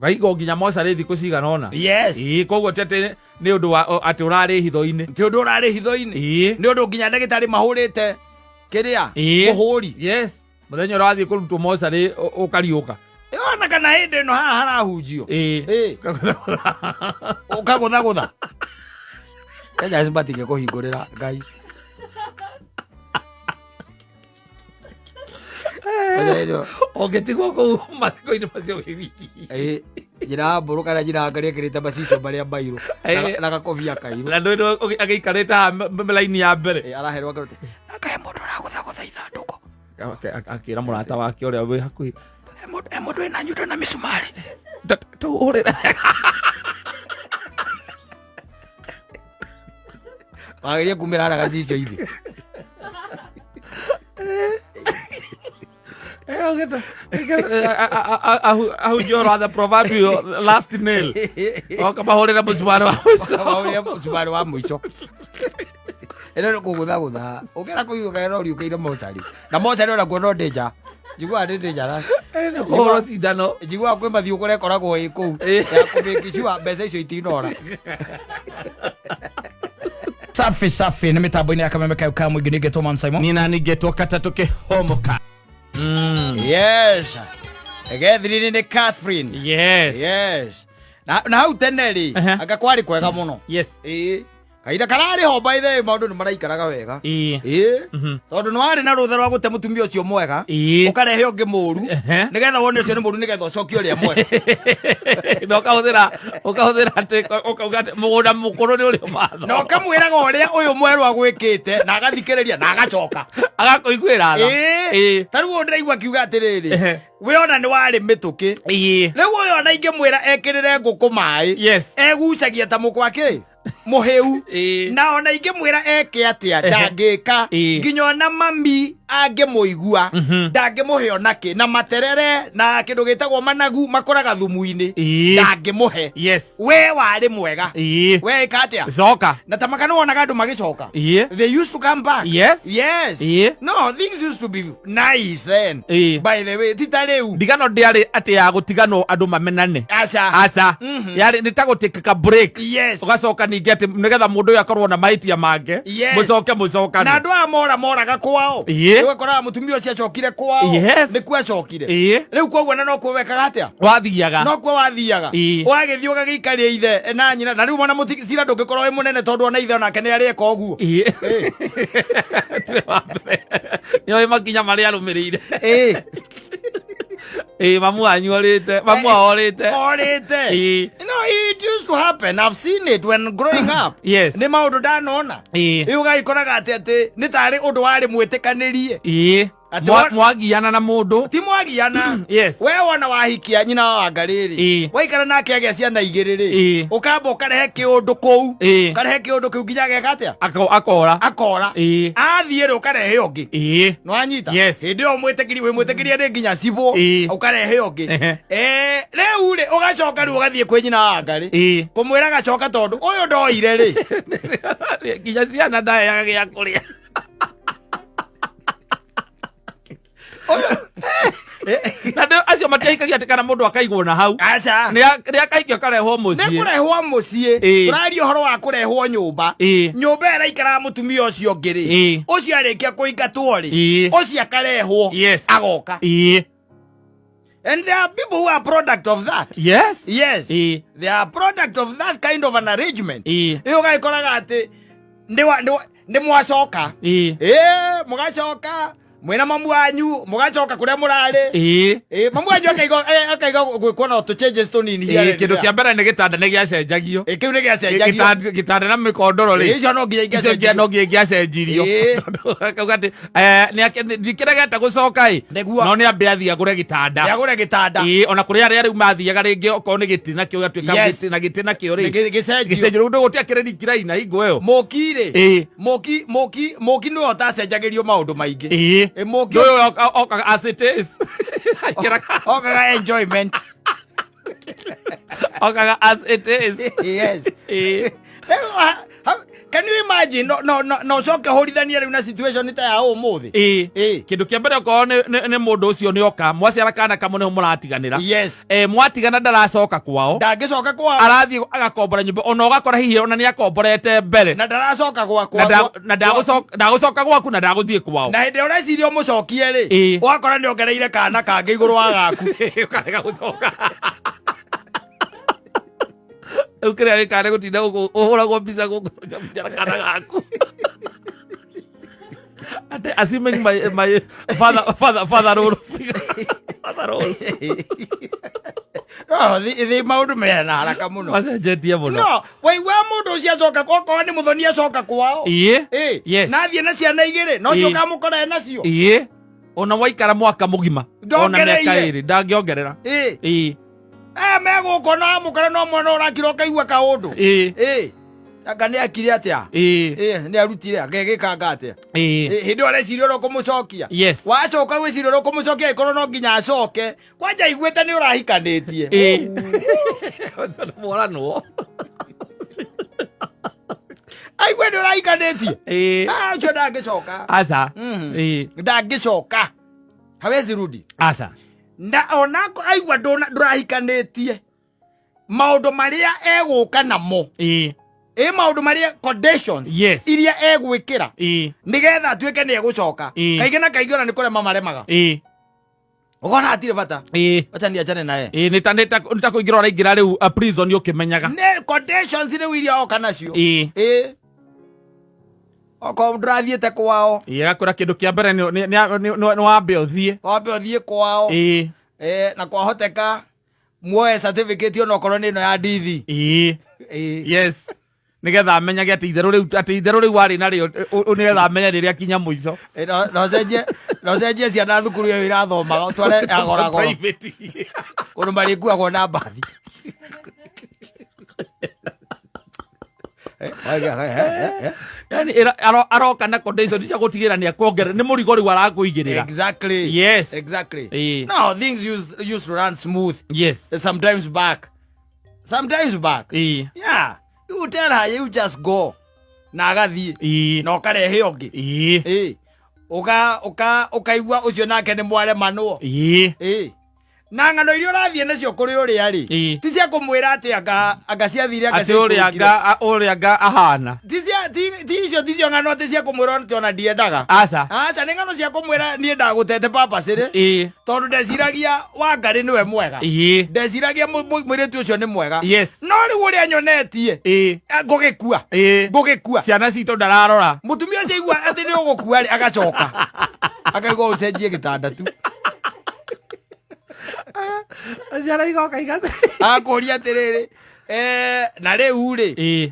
Ũkaigwo nginya mocarĩ thikũ cigana ũna. Ĩĩ, koguo ti atĩ nĩ ũndũ wa atĩ ũrarĩ hitho-inĩ. Ti ũndũ ũrarĩ hitho-inĩ. Nĩ ũndũ nginya ndagĩtarĩ mahũrĩte kĩrĩa mũhũri. Yes, mũthenya ũrĩa wathiĩ kũrutwo mocarĩ ũkariũka. Ona kana hĩndĩ ĩno haha harahunjio. Ũkagũthagũtha. Kenya matingĩ kũhingũrĩra Ngai. Ũngĩtigwo kũu mathiko-inĩ macio wĩ wiki. Njĩra ya mbũrũ kana njĩra ya ngarĩ ekĩrĩte macicio marĩa mairũ na gakobia kairũ. Na ndũĩ agĩikarĩte haha raini ya mbere. Araherwo akarute akahe mũndũ ũragũthagũtha ithandũkũ. Akĩra mũrata wake ũrĩa wĩ hakuhĩ. He mũndũ wĩna nyundo na mĩcumarĩ. Tũhũrĩre. Wageria kumĩra harĩa gacicio ithe. Ahunjia ũhoro wa the proverbial last nail, ũkamahũrĩra mũcumarĩ wa mũico. Ũkamahũrĩra mũcumarĩ wa mũico. Ĩno nĩ kũgũthagũtha ũkĩra kũiruka no ũriũkĩire mocarĩ na mocarĩ onakuo no ndĩnja njiguaga nĩ dangerous. Kũhũrwo cindano. Njiguaga kwĩ mathiũ kũrĩa ĩkoragwo ĩ kũu ya kũmĩki sure mbeca icio itinora. Safi safi nĩ mĩtambo-inĩ ya kameme kayo ka mũingĩ nĩngetwo Man Simon. Nina ningetwo katatũ kĩhomoka. Yes, gethiriri nĩ Catherine. Yes, na hau tene rĩ, anga kwarĩ kwega mũno. Ĩĩ, kahinda kararĩ ho, by the way, maũndũ nĩ maraikaraga wega. Ĩĩ, tondũ nĩ warĩ na rũtha rwa gũte mũtumia ũcio mwega, ũkarehe ũngĩ mũru, nĩgetha wone ũcio nĩ mũru, nĩgetha ũcokie ũrĩa mwega. Na ũkahũthĩra atĩ ũkauga atĩ mũgũnda mũkũrũ nĩ ũrĩ matho. Na ũkamwĩraga ũrĩa ũyũ mwerũ agwĩkĩte na agathikĩrĩria na agacoka Agakũiguĩra tha. Ĩĩ, ta rĩu ũyũ ndĩraigua akiuga atĩrĩrĩ, we ona nĩ warĩ mĩtũkĩ. Rĩu ũyũ ona ingĩmwĩra ekĩrĩre ngũkũ maĩ, egucagia ta mũkwa kĩ mũhĩu. Na ona ingĩmwĩra eke atĩa, ndangĩka. Nginya ona mami angĩmũigua, ndangĩmũhe ona kĩ na materere na kĩndũ gĩtagwo managu makũraga thumu-inĩ, ndangĩmũhe. We warĩ mwega. We ĩka atĩa? Coka. Na tamaka nĩ wonaga andũ magĩcoka. They used to come back. Yes. No, things used to be nice then. By the way, ti ta rĩu. Ndigano ndĩarĩ atĩ ya gũtiganwo andũ mamenane. Aca. Aca. Yarĩ nĩ ta gũtĩkĩka break. Ũgacoka ningĩ atĩ nĩgetha mũndũ ũyũ akorwo na mahĩtia make. Mũcoke mũcokane. Na andũ aya mora moraga kwao. Ũgakoraga mũtumia ũcio acokire kwao. Nĩkuo acokire. Rĩu koguo na nokuo wekaga atĩa? Wathiaga. Nokuo wathiaga. Ũgagĩthiĩ ũgagĩikaria ithe na nyina, na rĩu ona cira ndũngĩkorwo wĩ mũnene tondũ ona ithe onake nĩ arĩeka ũguo. Tiwe wa mbere. Nĩoĩ makinya marĩa arũmĩrĩire. Ĩĩ, mamu wanyu orĩte, mamu wao orĩte. Orĩte. No, it used to happen. I've seen it when growing up. Nĩ maũndũ ndanona. Rĩu ũgagĩkoraga atĩ nĩ tarĩ ũndũ warĩ mwĩtĩkanĩrie. Atĩ Mwagiana na mũndũ. Ti mwagiana. We wona wahikia nyina wa Wangarĩ rĩ, waikara nake agĩa ciana igĩrĩ rĩ, ũkamba ũkarehe kĩũndũ kũu. Ũkarehe kĩũndũ kĩu nginya ageka atĩa? Akora. Akora. Athiĩ rĩ, ũkarehe ũngĩ. Nĩwanyita? Yes. Hĩndĩ ĩyo mwĩtĩkiri, wĩ mwĩtĩkĩrie nĩ nginya cibũ. Ũkarehe ũngĩ. Rĩu rĩ, ũgacoka rĩu ũgathiĩ kwĩ nyina wa Wangarĩ. Kũmwĩra gacoka tondũ ũyũ ndoire rĩ. Nginya ciana ndaheaga gĩa kũrĩa. Na acio matiahikagia atĩ kana mũndũ akaigwo na hau. Aca. Nĩ akaikio akarehwo Nĩ mũciĩ. kũrehwo mũciĩ. Tũraria ũhoro wa kũrehwo nyũmba. Nyũmba ĩrĩa ĩraikaraga mũtumia ũcio ũngĩ rĩ, ũcio arĩkia kũingatwo rĩ, ũcio akarehwo, agoka. And there are people who are product of that. Yes. They are product of that kind of an arrangement. Ĩyo ũgagĩkoraga atĩ nĩ mwacoka. Ĩĩ, mũgacoka mwĩna mamu wanyu, mũgacoka kũrĩa mũrarĩ. Ĩĩ, mamu wanyu akaiga gwĩkwo na tũ changes tũnini here and Kĩndũ there. kĩa mbere nĩ gĩtanda nĩ gĩacenjagio. Ĩĩ, kĩu nĩ gĩacenjagio. Gĩtanda na mĩkondoro rĩ. Ĩĩ, icio no nginya Icio nginya ingĩacenjirio. no nginya ingĩacenjirio. Tondũ akauga atĩ, ndikĩregete gũcoka ĩ. Nĩguo. No nĩ ambe athiĩ agũre gĩtanda. Nĩ agũre gĩtanda. Ĩĩ, ona kũrĩ arĩa rĩu mathiaga rĩngĩ okorwo nĩ gĩtĩ nakĩo gĩatuĩka gĩtĩ na gĩtĩ nakĩo rĩ. Nĩ gĩcenjio. Gĩcenjio. Rĩu gũtiakĩrĩ ringiraina hingo ĩyo. Mũki rĩ. Mũki nĩwe ũtacenjagĩrio maũndũ maingĩ. Ĩ, mũki Ũyũ okaga as it is. Okaga enjoyment. Okaga as it is. Yes. Rĩu, can you imagine? Imagine no no no no ũcoke ũhũrithanie rĩu na situation ta ya ũmũthĩ. Ĩĩ. Ĩĩ. Kĩndũ kĩa mbere okorwo nĩ mũndũ ũcio nĩ oka mwaciara kana kamwe nĩho mũratiganĩra. Yes. Eh, mwatigana ndaracoka kwao. Ndangĩcoka kwao. Arathiĩ agakombora nyũmba ona ũgakora hihi ona nĩ akomborete mbere. Na ndaracoka gwakwa. Na ndagũcoka gwaku na ndagũthiĩ kwao. Na hĩndĩ ĩrĩa ũreciria ũmũcokie rĩ, Ĩĩ. ũgakora nĩ ongereire kana kangĩ igũrũ wa gaku. Ũkarega gũcoka. Rĩu kĩrĩa wĩkaga nĩ gũtinda gũkũ ũhũragwo mbica gũkũ social media na kana gaku. Ate assuming my father role father role. No, thĩ maũndũ mena haraka mũno. Macenjetie mũno. No, waigua mũndũ ũcio acoka okorwo nĩ mũthoni acoka kwao. Ĩĩ. Ĩĩ. Yes. Na athiĩ na ciana igĩrĩ, no Ĩĩ. ũcio ũkamũkora e nacio. Ĩĩ. Ona waikara mwaka mũgima. Ona mĩaka Ndongereire. ĩrĩ ndangĩongerera. Ĩĩ. Ĩĩ. Aya megũka na wamũkora no mwana ũrakira ũkaigua kaũndũ. Ĩĩ. Ĩĩ. Anga nĩ akire atĩa? Ĩĩ. Ĩĩ, nĩ arutire anga egĩkanga atĩa? Ĩĩ. Ĩĩ, hĩndĩ ĩyo areciria ũrĩa ũkũmũcokia. Yes. Wacoka gwĩciria ũrĩa ũkũmũcokia ĩkorwo no nginya acoke. Kwanja aiguĩte nĩ ũrahikanĩtie. Ĩĩ. Ũcio nĩ mworanwo. Aigue nĩ ũrahikanĩtie. Ĩĩ. Ah, ũcio ndangĩcoka. Aca. Ĩĩ. Ndangĩcoka. Hawezi rudi. Aca. Na onako aigua ndũrahikanĩtie maũndũ marĩa egũka namo. Ĩĩ. Ĩ maũndũ marĩa conditions Yes. iria egwĩkĩra Ĩĩ. nĩgetha atuĩke nĩ egũcoka. Ĩĩ. Kaingĩ na kaingĩ ona nĩ kũrema maremaga. Ĩĩ. Ũkona hatirĩ bata. Ĩĩ. Wacha niachane naye. Ĩĩ nĩ ta nĩ ta nĩ ta kũingĩra ũraingĩra rĩu prison ũkĩmenyaga. Nĩ conditions rĩu iria oka nacio. Ĩĩ. Ĩĩ. Okorwo ndũrathiĩte kwao. Ĩĩ agakwĩra kĩndũ kĩa mbere nĩ wambe ũthiĩ. Wambe ũthiĩ kwao. Ĩĩ. Ĩĩ, na kwahoteka muoe certificate onokorwo nĩ ĩno ya ndithi. Ĩĩ. Ĩĩ. Yes. Nĩgetha amenyage atĩ itherũ rĩu atĩ itherũ rĩu warĩ narĩo nĩgetha amenye rĩrĩa akinya mũico. Ĩ, no ũcenjie ciana thukuru ĩyo irathomaga ũtware ya goragoro. Private. Kũndũ marĩkuagwo na mbathi. Yani aroka na condition cia gũtigĩra nĩ akuongerera nĩ mũrigo rĩu arakũigĩrĩra. Exactly. Yes. Exactly. Ĩĩ. No, things used to run smooth. Yes. Sometimes back. Sometimes back. Ĩĩ. Yeah. You tell her you just go. Na agathiĩ. Ĩĩ. Na ũkarehe ũngĩ. Ĩĩ. Ĩĩ. Ũka ũka ũkaigua ũcio nake nĩ mwaremanwo. Ĩĩ. Ĩĩ. Na ng'ano iria ũrathiĩ nacio kũrĩ ũrĩa rĩ. Ĩĩ. Ti cia kũmwĩra atĩ anga ciathire anga Atĩ ũrĩa ciaikũrũkire. anga ũrĩa anga ahana. Ti cia ti icio ticio ng'ano atĩ cia kũmwĩra atĩ ona ndiendaga. Aca. Aca nĩ ng'ano cia kũmwĩra niĩ ndagũtete purpose rĩ. Ĩĩ. Tondũ ndeciragia Wangarĩ nĩwe mwega. Ĩĩ. Ndeciragia mũirĩtu ũcio nĩ mwega. Yes. No rĩu ũrĩa nyonetie. Ĩĩ. Ngũgĩkua. Ĩĩ. Ngũgĩkua. Ciana citũ ndararora. Mũtumia ũcio aigua atĩ nĩ ũgũkua rĩ agacoka. Akaigua ũcenjie gĩtanda tu. Ciana igoka igathe. Akũria atĩrĩrĩ, na rĩu rĩ, Ĩĩ.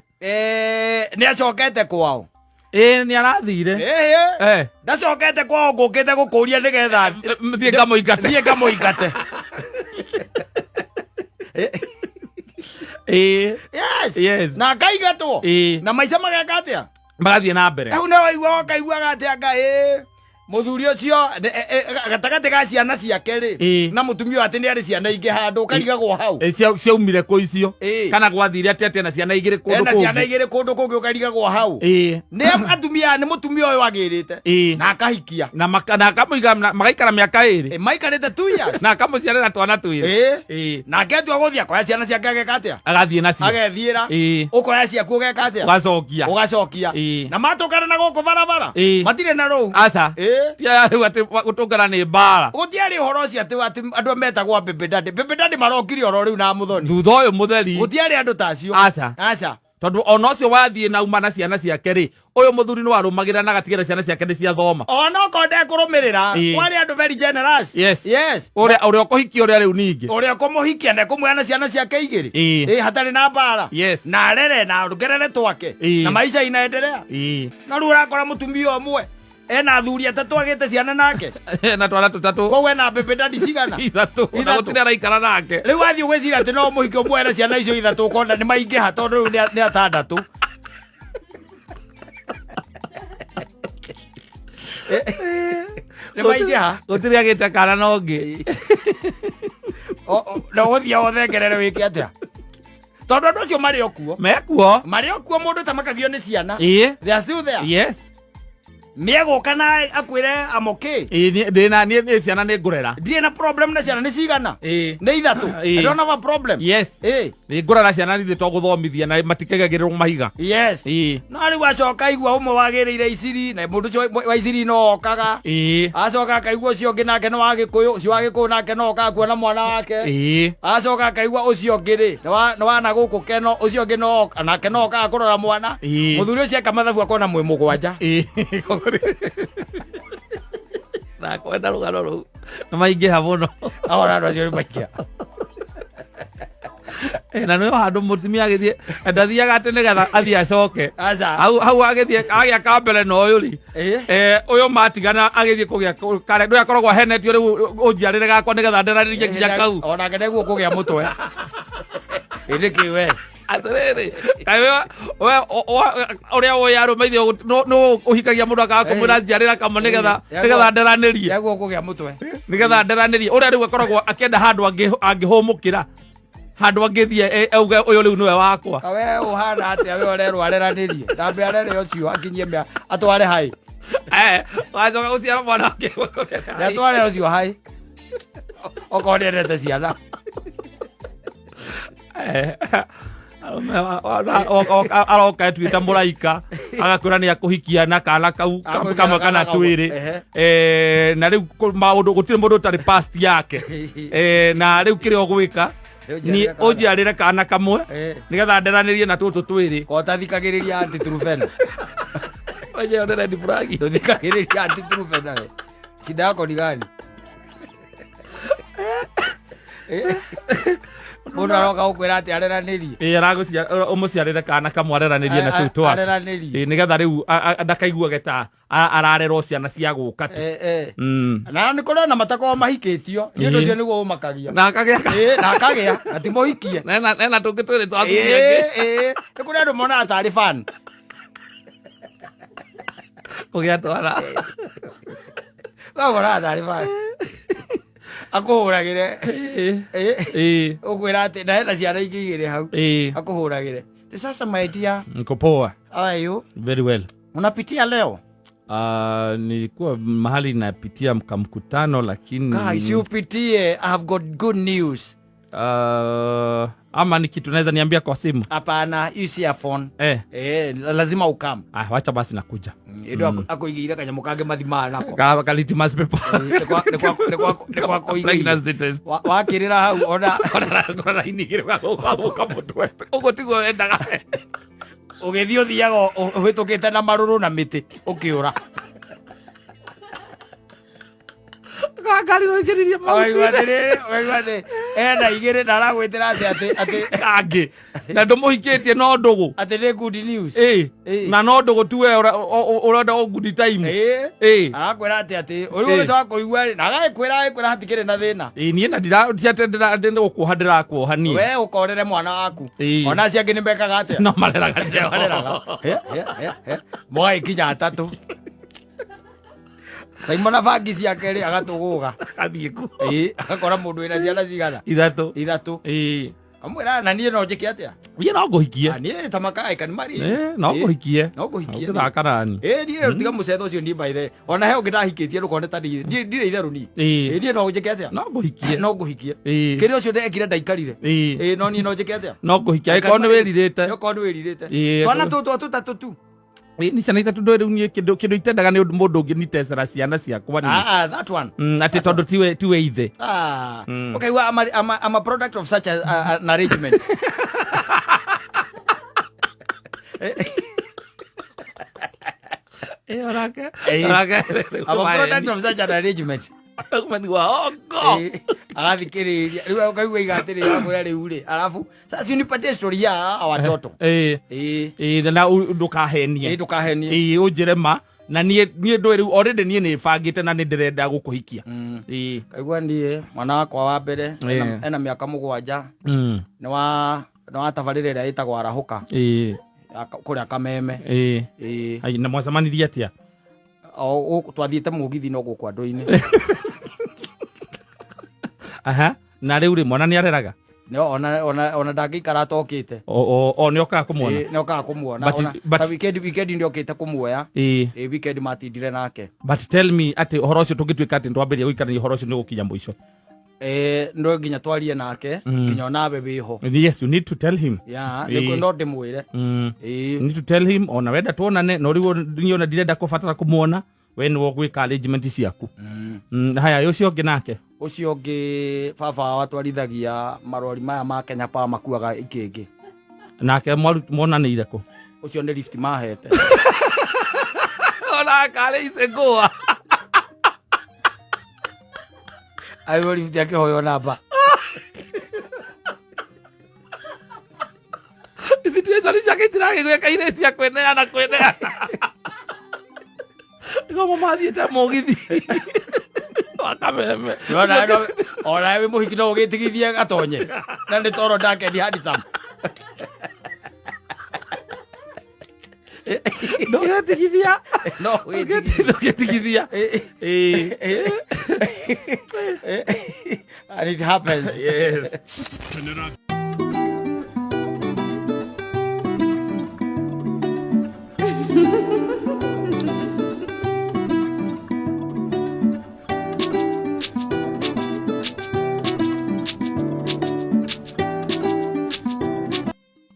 nĩ acokete kwao. Ĩĩ nĩ arathire. Ĩĩ. Ndacokete kwao ngũkĩte gũkũria nĩgetha Thiĩ ngamũingate. Thiĩ ngamũingate. Ĩĩ. Yes. Yes. Na akaigatwo. Ĩĩ. Na maica mageka atĩa? Magathiĩ na mbere. Rĩu nĩ waigua ũkaiguaga atĩ anga ĩĩ mũthuri ũcio gatagatĩ ga ciana ciake rĩ Ĩĩ. na mũtumia ũyũ atĩ nĩ arĩ ciana ingĩ handũ ũkarigagwo hau. Ĩ, ciaumire kũ icio? Ĩĩ. Kana gwathire atĩ atĩ na ciana igĩrĩ kũndũ Ena ciana kũngĩ? igĩrĩ kũndũ kũngĩ ũkarigagwo hau. Ĩĩ. Nĩ atumia nĩ mũtumia ũyũ agĩrĩte. Ĩĩ. Na akahikia. Na na akamũiga magaikara mĩaka ĩrĩ. Ĩ, maikarĩte 2 years. Na akamũciarĩra twana twĩrĩ. Ĩĩ. Ĩĩ. Nake atua gũthiĩ akoya ciana ciake ageka atĩa? Agathiĩ nacio. Agethiĩra. Ĩĩ. Ũkoya ciaku ũgeka atĩa? Ũgacokia. Ũgacokia. Ĩĩ. Na matũngana na gũkũ barabara. Ĩĩ. Matirĩ na rũu. Aca. Ĩĩ. Ti aya rĩu atĩ gũtũngana nĩ mbara. Gũtiarĩ ũhoro ũcio atĩ andũ metagwo baby daddy. Baby daddy marokire oro rĩu na mũthoni. Thutha ũyũ mũtheri. Gũtiarĩ andũ ta acio. Aca. Aca. Tondũ ona ũcio wathiĩ na uma na ciana ciake rĩ, ũyũ mũthuri nĩ warũmagĩrĩra na agatigĩrĩra ciana ciake nĩ ciathoma. Ona okorwo ndekũrũmĩrĩra, Ĩĩ. kwarĩ andũ very generous. Yes. Yes. Ũrĩa ũrĩa ũkũhikia ũrĩa rĩu ningĩ. Ũrĩa ũkũmũhikia na ekũmuoya na ciana ciake igĩrĩ. Ĩĩ. Ĩĩ, hatarĩ na mbara. Yes. Na arere na ongerere twake. Ĩĩ. Na maisha inaendelea. Ĩĩ. No rĩu ũrakora mũtumia ũmwe ena athuri atatũ agĩte ciana nake. Na twana tũtatũ. Koguo ena baby daddy cigana? Ithatũ. Na Ithatũ. gũtirĩ araikara nake. Rĩu wathiĩ ũgwĩciria atĩ no mũhiki ũmwe na ciana icio ithatũ ũkona nĩ maingĩha tondũ rĩu nĩ atandatũ. Nĩ maingĩha. Gũtirĩ agĩte kana na ũngĩ. Na ũgũthiĩ ũthengerere wĩke atĩa? Tondũ andũ acio marĩ o kuo. Mekuo. Marĩ o kuo, mũndũ tamakagio nĩ ciana. They are still there. Nĩegũka na akwĩre I'm okay. Ĩĩ, ndĩna niĩ ciana nĩ ngũrera. Ndirĩ na problem na ciana. Nĩ cigana? Nĩ 3. I don't have a problem. Nĩ ngũrera ciana nithĩ to gũthomithia na matikegagĩrĩrwo mahiga. No rĩu acoka aigua ũmwe wagĩrĩire Iciri, na mũndũ ũcio wa Iciri no okaga. Acoka akaigua ũcio ũngĩ nake nĩ wa Gĩkũyũ, ũcio wa Gĩkũyũ nake no okaga kuona mwana wake. Acoka akaigua ũcio ũngĩ rĩ nĩ wa na gũkũ Keno, ũcio ũngĩ no nake no okaga kũrora mwana. Mũthuri ũcio eka mathabu akona mwĩ 7. Nakwenda rũgano rũu nĩ maingĩha mũno. Ona andũ acio nĩ maingĩha. Na nĩho handũ mũtumia agĩthiĩ ndathiaga atĩ nĩgetha athiĩ acoke. Aca. Hau agĩthiĩ agĩa kambere na ũyũ rĩ. Ũyũ matigana agĩthiĩ kũgĩa kare ndũyũ akoragwo ahenetio rĩu ũnjiarĩre gakwa nĩgetha nderanĩrie nginya kau. Onake nĩguo kũgĩa mũtwe. Ĩ nĩkĩ we? Atĩrĩrĩ, kaĩ we ũrĩa ũĩ arũme ithuĩ nĩ ũhikagia mũndũ akaga kũmwĩra njiarĩra kamwe nĩgetha nderanĩrie. Nĩguo kũgĩa mũtwe. Nĩgetha nderanĩrie. Ũrĩa rĩu akoragwo akĩenda handũ angĩhũmũkĩra. Handũ angĩthiĩ auge ũyũ rĩu nĩwe wakwa. We ũhana atĩa we ũrerwo areranĩrie? Ndambe arere ũcio akinyie mĩa atware hai. Wacoka gũciara mwana wake. Atware ũcio hai. Okorwo nĩendete ciana. Aroka etuĩte mũraika agakwĩra nĩ akũhikia na kana kau kamwe kana twĩrĩ. Na rĩu maũndũ gũtirĩ mũndũ ũtarĩ past yake. Na rĩu kĩrĩa ũgwĩka ni ũnjiarĩre kana kamwe nĩgetha nderanĩrie na tũtũ twĩrĩ. Ko ũtathikagĩrĩria Aunty Trufena. Wenyewe nĩ red flag. Ndũthikagĩrĩria Aunty Trufena we. Shida yako ni gani? Mũndũ aroka gũkwĩra atĩ areranĩrie. Ĩĩ, ũmũciarĩre kana kamwe areranĩrie na tũu twake. Areranĩrie. Ĩĩ, nĩgetha rĩu ndakaiguage ta ararerwo ciana cia gũka tu. Na nĩ kũrĩ ona matakoragwo mahikĩtio. Nĩ ũndũ ũcio nĩguo ũmakagia. Na akagĩa Na akagĩa, na ti mũhikie. Nena tũngĩ twĩrĩ twa atumia angĩ. Nĩ kũrĩ andũ monaga tarĩ fan. Kũgĩa twana. Monaga tarĩ fan. Akũhũragĩre. Ũkwĩra atĩ na hena ciana ingĩ igĩrĩ hau. Akũhũragĩre. Ti sasa my dear. Niko poa. How are you? Very well. Unapitia leo? Nilikuwa mahali napitia mkutano lakini Guys, upitie. I have got good news. Ama ni kitu naweza niambia kwa simu? Hapana, hii si ya phone. Lazima ukam. Wacha basi nakuja. Ndio akuigire kanyamũ kangĩ mathimaga nako. Ka litmus paper. Nĩ kwa kũigĩire. Pregnancy test. Wakĩrĩra hau, ona Ona raini igĩrĩ gũka mũtwe. Ũguo tiguo wendaga. Ũgĩthiĩ ũthiaga ũhĩtũkĩte na marũrũ na mĩtĩ ũkĩũra. Ngari no ingĩririe Ũkaigua atĩrĩrĩ, ũkaigua atĩ ena igĩrĩ na aragwĩtĩra atĩ atĩ atĩ kangĩ. Na ndũmũhikĩtie no ndũgũ. Atĩ nĩ good news. Na no ndũgũ tu we ũrenda o good time. Arakwĩra atĩ atĩ ũrĩ ũgĩcoka kũigua na agagĩkwĩra agĩkwĩra hatikĩrĩ na thĩna. Niĩ na ndira, ti atĩ ndĩ gũkuoha ndĩrakuoha niĩ. We ũkorere mwana waku. Ona acio angĩ nĩ mekaga atĩa? No mareraga ciao. Mareraga. Mũgagĩkinya atatũ. Simon na bangi ciake rĩ agatũgũga. Agathiĩ kuo. Agakora mũndũ wĩna ciana cigana? 3. 3. Kamwĩra na niĩ no njĩke atĩa? Niĩ no ngũhikie. Niĩ ta makai kan mari. No ngũhikie. No ngũhikie. Ũngĩthaka na niĩ. Niĩ tiga mũcetho ũcio niĩ by the. Ona he ũngĩ ndahikĩtie ndũkone ta niĩ. Niĩ ndirĩ itherũ niĩ. Niĩ no njĩke atĩa? No ngũhikie. No ngũhikie. Kĩrĩa ũcio ndekire ndaikarire. No niĩ no njĩke atĩa? No ngũhikie. Angĩkorwo nĩ wĩrirĩte. Angĩkorwo nĩ wĩrirĩte. Twana tũtũ tũtatũ tu. Nĩ ciana ithatũ ndũĩ rĩu niĩ kĩndũ itendaga nĩ ũndũ mũndũ ũngĩ nitecera ciana ciakwa niĩ. That one. Atĩ tondũ tiwe ithe. Okay, well, I'm a product of such an arrangement. Orake, orake. I'm a product of such an arrangement. Mani wa ongo. Agathikĩrĩria. Rĩu ũkaigua iga atĩrĩ, akwĩra rĩu rĩ, alafu sasa unipatie story ya hawa watoto. Na ndũkahenie. Ndũkahenie. Ũnjĩre ma. Na niĩ ndũĩ rĩu already niĩ nĩ bangĩte na nĩ ndĩrenda gũkũhikia. Kaigua niĩ mwana wakwa wa mbere, ena mĩaka 7. Nĩ wa tabarĩra ĩrĩa ĩtagwo Arahũka. Kũrĩa Kameme. Ai, na mwacemanirie atĩa? O, twathiĩte mũgithi no gũkũ andũ-inĩ. Aha, na rĩu rĩ, mwana nĩ areraga? No, ona ona ona ndangĩikara atokĩte. O nĩ okaga kũmuona? Ĩ, nĩ okaga kũmuona. Ona ta weekend nĩ okĩte kũmuoya. Ĩ, weekend matindire nake. But tell me atĩ ũhoro ũcio tũngĩtuĩka atĩ nĩtwambĩrĩria gũikarania, ũhoro ũcio nĩ ũgũkinya mũico? Eh, no nginya twarie nake, nginya onawe wĩho. Yes, you need to tell him. Ya, nĩguo no ndĩmwĩre. Ĩ. You need to tell him ona wenda tuonane, no rĩu niĩ ona ndirenda kũbatara kũmuona, we nĩwe ũgwĩka arrangement ciaku. Haya, ũcio ũngĩ nake? Ũcio ũngĩ baba wao atwarithagia marori maya ma Kenya Power makuaga ikĩngĩ. Nake monanĩire kũ? Ũcio nĩ lift mahete. Ona karĩ icengũa. Ayo lift akĩhoywo namba. Situation ciake itiragĩgwĩka irĩ cia kwĩneana kwĩneana. Ngomo mathiĩte mũgithi wa Kameme. Ona ona wĩ mũhiki no ũgĩtigithie gatonye na nĩ toro dark and handsome. Ndũgetigithia. No ũgĩtigithie. Ndũgetigithia. Ĩĩ. And it happens. Yes. Kenera.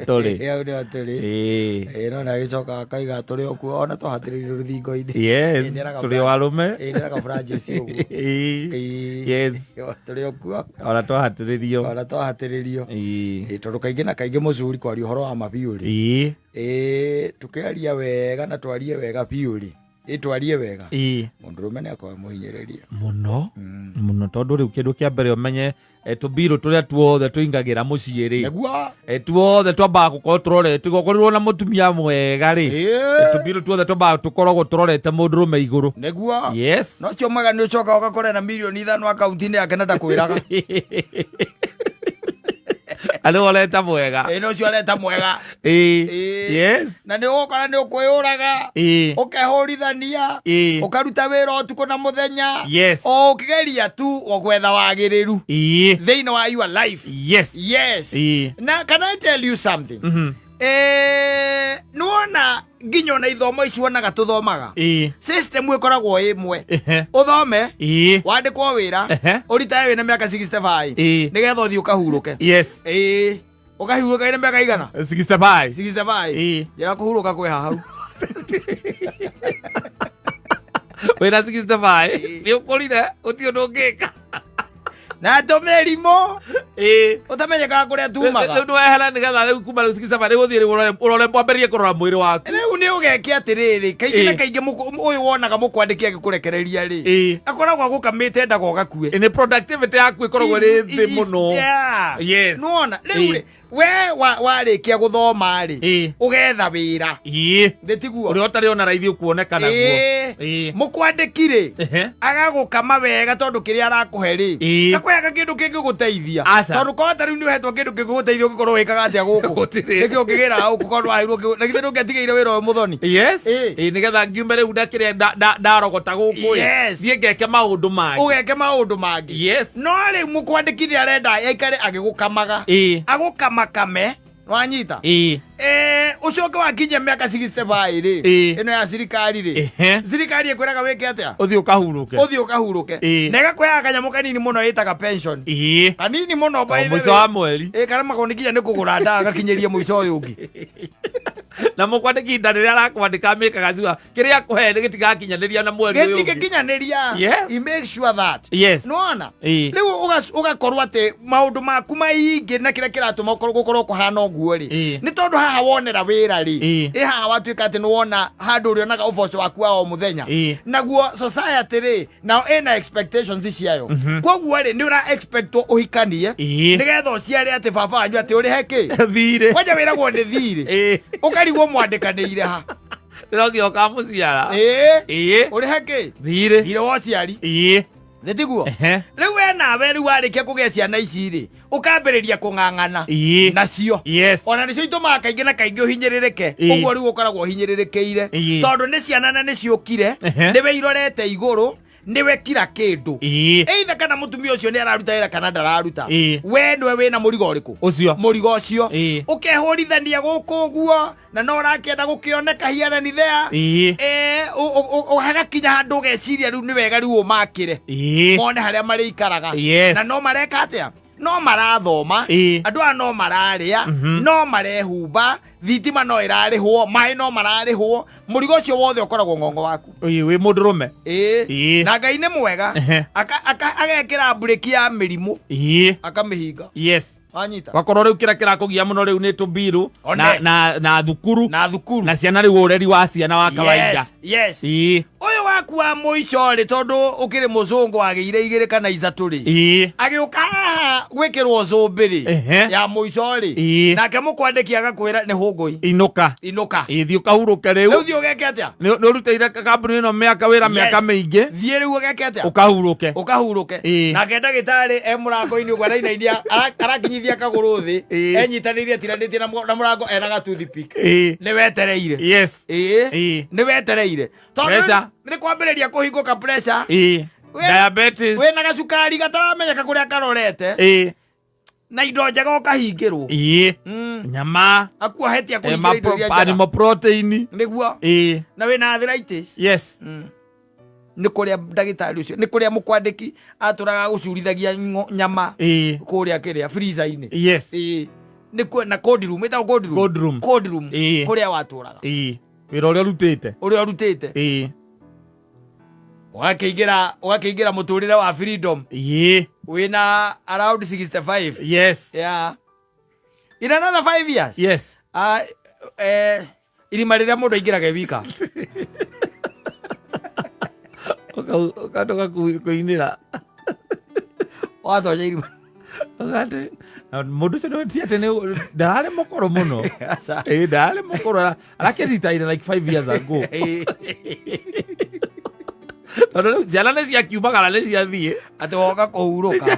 Tũrĩ. Hau nĩho tũrĩ. Ĩĩ. Ĩĩ, no nagĩcoka akaiga tũrĩ o kuo ona twahatĩrĩirio rũthingo-inĩ. Yes. Ĩĩ, nĩeraga Tũrĩ o arũme. Ĩĩ, nĩeraga Francis ũguo. Ĩĩ. Ĩĩ. Yes. Tũrĩ o kuo Ona twahatĩrĩrio. Ona twahatĩrĩrio. Ĩĩ. Ĩĩ, tondũ kaingĩ na kaingĩ mũcuri kwaria ũhoro wa ma biũ rĩ, Ĩĩ. Ĩĩ, tũkĩaria wega na twarie wega biũ rĩ, ĩ twarie wega, Ĩĩ. Mũndũrũme nĩ akoragwo mũhinyĩrĩria. Mũno mũno, tondũ rĩu kĩndũ kĩa mbere ũmenye, tũmbirũ tũrĩa tuothe tũingagĩra mũciĩ rĩ, Nĩguo. Tuothe twambaga gũkorwo tũrorete gũkorirwo na mũtumia mwega rĩ, tũmbirũ tuothe twambaga tũkoragwo tũrorete mũndũrũme igũrũ. Nĩguo. Yes. No ũcio mwega nĩ ũcokaga ũgakora na mirioni 5 akaunti-inĩ yake na ndakwĩraga. Arĩ ũreta mwega. Ĩĩ, no ũcio areta mwega. Ĩĩ. Ĩĩ. Yes. Na nĩ ũgũkora nĩ ũkwĩyũraga, ũkehũrithania, ũkaruta wĩra ũtukũ na mũthenya, o ũkĩgeria tu gwetha wagĩrĩru thĩinĩ wa your life. Yes. Na can I tell you something? Nĩwona nginya ona ithomo ici wonaga tũthomaga, system ĩkoragwo ĩmwe. Ũthome, wandĩkwo wĩra, ũritae wĩna mĩaka 65, nĩgetha ũthiĩ ũkahurũke. Ĩĩ, ũkahurũka wĩna mĩaka igana? 65. 65. Njĩra kũhurũka kwĩ hau. Wĩna 65 nĩ ũkũrire, gũtirĩ ũndũ ũngĩka. Na tũmĩrimũ ũtamenyekaga kũrĩa tumaga. Rĩu nĩwehera nĩgetha rĩu kuma rĩu 65 rĩu ũthiĩ rĩu ũrore mwambĩrĩrie kũrora mwĩrĩ waku. Rĩu nĩ ũgeke atĩrĩrĩ, kaingĩ na kaingĩ ũyũ wonaga mũkwandĩki agĩkũrekereria rĩ, akoragwo agũkamĩte endaga ũgakue. Nĩ productivity yaku ĩkoragwo ĩrĩ thĩ mũno. Yes. Nĩwona rĩu rĩ, we warĩkia gũthoma rĩ, ũgetha wĩra. Thĩ tiguo? Ũrĩa ũtarĩ ona raithi ũkuoneka naguo. Mũkwandĩki rĩ, agagũkama wega tondũ kĩrĩa arakũhe rĩ, akũheaga kĩndũ kĩngĩgũteithia. Aca. Tondũ korwo ta rĩu nĩ ũhetwo kĩndũ kĩngĩgũteithia ũngĩkorwo wĩkaga atĩa gũkũ? Gũtirĩ. Nĩkĩ ũngĩgĩra gũkũ korwo waheirwo kĩu? Na githĩ ndũngĩatigĩire wĩra ũyũ mũthoni? Yes. Ĩĩ. Ĩĩ, nĩgetha ngiume rĩu ndakĩrĩa ndarogota gũkũ ĩ. Yes. Thiĩ ngeke maũndũ mangĩ. Ũgeke maũndũ mangĩ. Yes. No rĩu mũkwandĩki nĩ arenda aikare agĩgũkamaga. Agũkamakame, wanyita? Ũcoke wakinyia mĩaka 65 rĩ, ĩno ya thirikari rĩ, thirikari ĩkwĩraga wĩke atĩa? Ũthiĩ ũkahurũke. Ũthiĩ ũkahurũke. Na ĩgakũheaga kanyamũ kanini mũno ĩtaga pension. Kanini mũno, by O the mũico way. wa mweri. Ĩĩ, karemagwo nĩ nginya nĩ kũgũra ndawa gakinyĩrie mũico ũyũ ũngĩ. Na mũkwandĩki ihinda rĩrĩa arakwandĩka amĩkaga cua kĩrĩa akũhe nĩ gĩtigakinyanĩria na mweri ũyũ ũngĩ. Gĩtingĩkinyanĩria. Yes. He makes sure that. Yes. Nĩwona? Ĩĩ. Rĩu ũgakorwo atĩ maũndũ maku maingĩ na kĩrĩa kĩratũma gũkorwo kũhana ũguo rĩ, nĩ tondũ haha wonera wĩra rĩ, ĩ haha watuĩka atĩ nĩwona handũ ũrĩonaga ũboco waku wa o mũthenya. Naguo society rĩ, nao ĩna expectations ciayo. Koguo rĩ, nĩ ũra expectwo ũhikanie, nĩgetha ũciare atĩ baba wanyu atĩ ũrĩhe kĩ? Thirĩ. Kwanja wĩragwo nĩ thirĩ. Ũkarigwo mwandĩkanĩire ha? Ndĩrokire ũkamũciara. Ũrĩhe kĩ? Thirĩ. Thirĩ wa ũciari. Nĩ tiguo? Rĩu we nawe rĩu warĩkia kũgĩa ciana ici rĩ, ũkambĩrĩria kũng'ang'ana nacio. Ona nĩcio itũmaga kaingĩ na kaingĩ ũhinyĩrĩrĩke. Ũguo rĩu ũkoragwo ũhinyĩrĩrĩkĩire. Tondũ nĩ ciana na nĩ ciũkire, nĩwe irorete igũrũ, Niwe kila kindu. Either kana mutumia ucio ni araruta wira kana ndararuta. We niwe wina murigo uriku? Ucio. Murigo ucio. Ukehurithania guku guo na no urakienda gukioneka hiana ni there. Hagakinya handu ugeciria riu ni wega riu umakire. Mone haria mariikaraga. Na no mareka atia? No marathoma, andu aya no mararia, no marehumba, thitima no irarihwo, mai no mararihwo, murigo ucio wothe ukoragwo ngongo waku. Wi mundurume. Na Ngai ni mwega, agekira breki ya mirimu, akamihinga. Yes. Wanyita. Wakorwo riu kira kirakugia muno riu ni tubiru na thukuru na ciana riu ureri wa ciana wa kawaida. Yes. Uyu waku wa muico ri tondu ukiri muzungu agiire igiri kana ithatu ri. Agiuka haha gwikirwo zumbi ri ya muico ri. Nake mukwandiki agakwira ni hungui. Inuka. Inuka. Thiĩ ũkahurũke riu. Riu thiĩ ũgeke atia? Ni ũrutĩire kambuni ĩno mĩaka wĩra mĩaka mĩingĩ. Thiĩ riu ũgeke atia? Ũkahurũke. Ũkahurũke. Nake ndagĩtarĩ e mũrango-inĩ ũguo arainainia arakinyithia kagũrũ thĩ enyitanĩirie atiranĩtie na mũrango ena ga toothpick. Nĩ wetereire. Yes. Nĩ wetereire. Tondu nĩ kwambĩrĩria kũhingũka pressure. Diabetes. Wĩna gacukari gataramenyeka kũrĩa karorete. Na indo njega ũkahingĩrwo. Nyama. Akuohetie kũhingĩra indo iria njega. Animal protein. Nĩguo. Na wĩna arthritis. Yes. Nĩ kũrĩa ndagĩtarĩ ũcio nĩ kũrĩa mũkwandĩki atũraga gũcurithagia nyama kũrĩa kĩrĩa freezer-inĩ. Yes. Nĩ na cold room, ĩtagwo cold room. Cold room. Cold room. Kũrĩa watũraga. Wĩra ũrĩa ũrutĩte. Ũrĩa ũrutĩte. Ũgakĩingĩra mũtũrĩre wa freedom. Wĩna around 65. Yes. Yeah. In another 5 years. Yes. Irima rĩrĩa mũndũ aingĩraga wika. Ukatoka kuinĩra. Watonya irima. Ũgate mũndũ ũcio ti atĩ nĩ ndararĩ mũkũrũ mũno. Ndararĩ mũkũrũ arakĩritaire like 5 years ago. Tondũ rĩu ciana nĩ ciakiumagara nĩ ciathiĩ. Atĩ woka kũhurũka.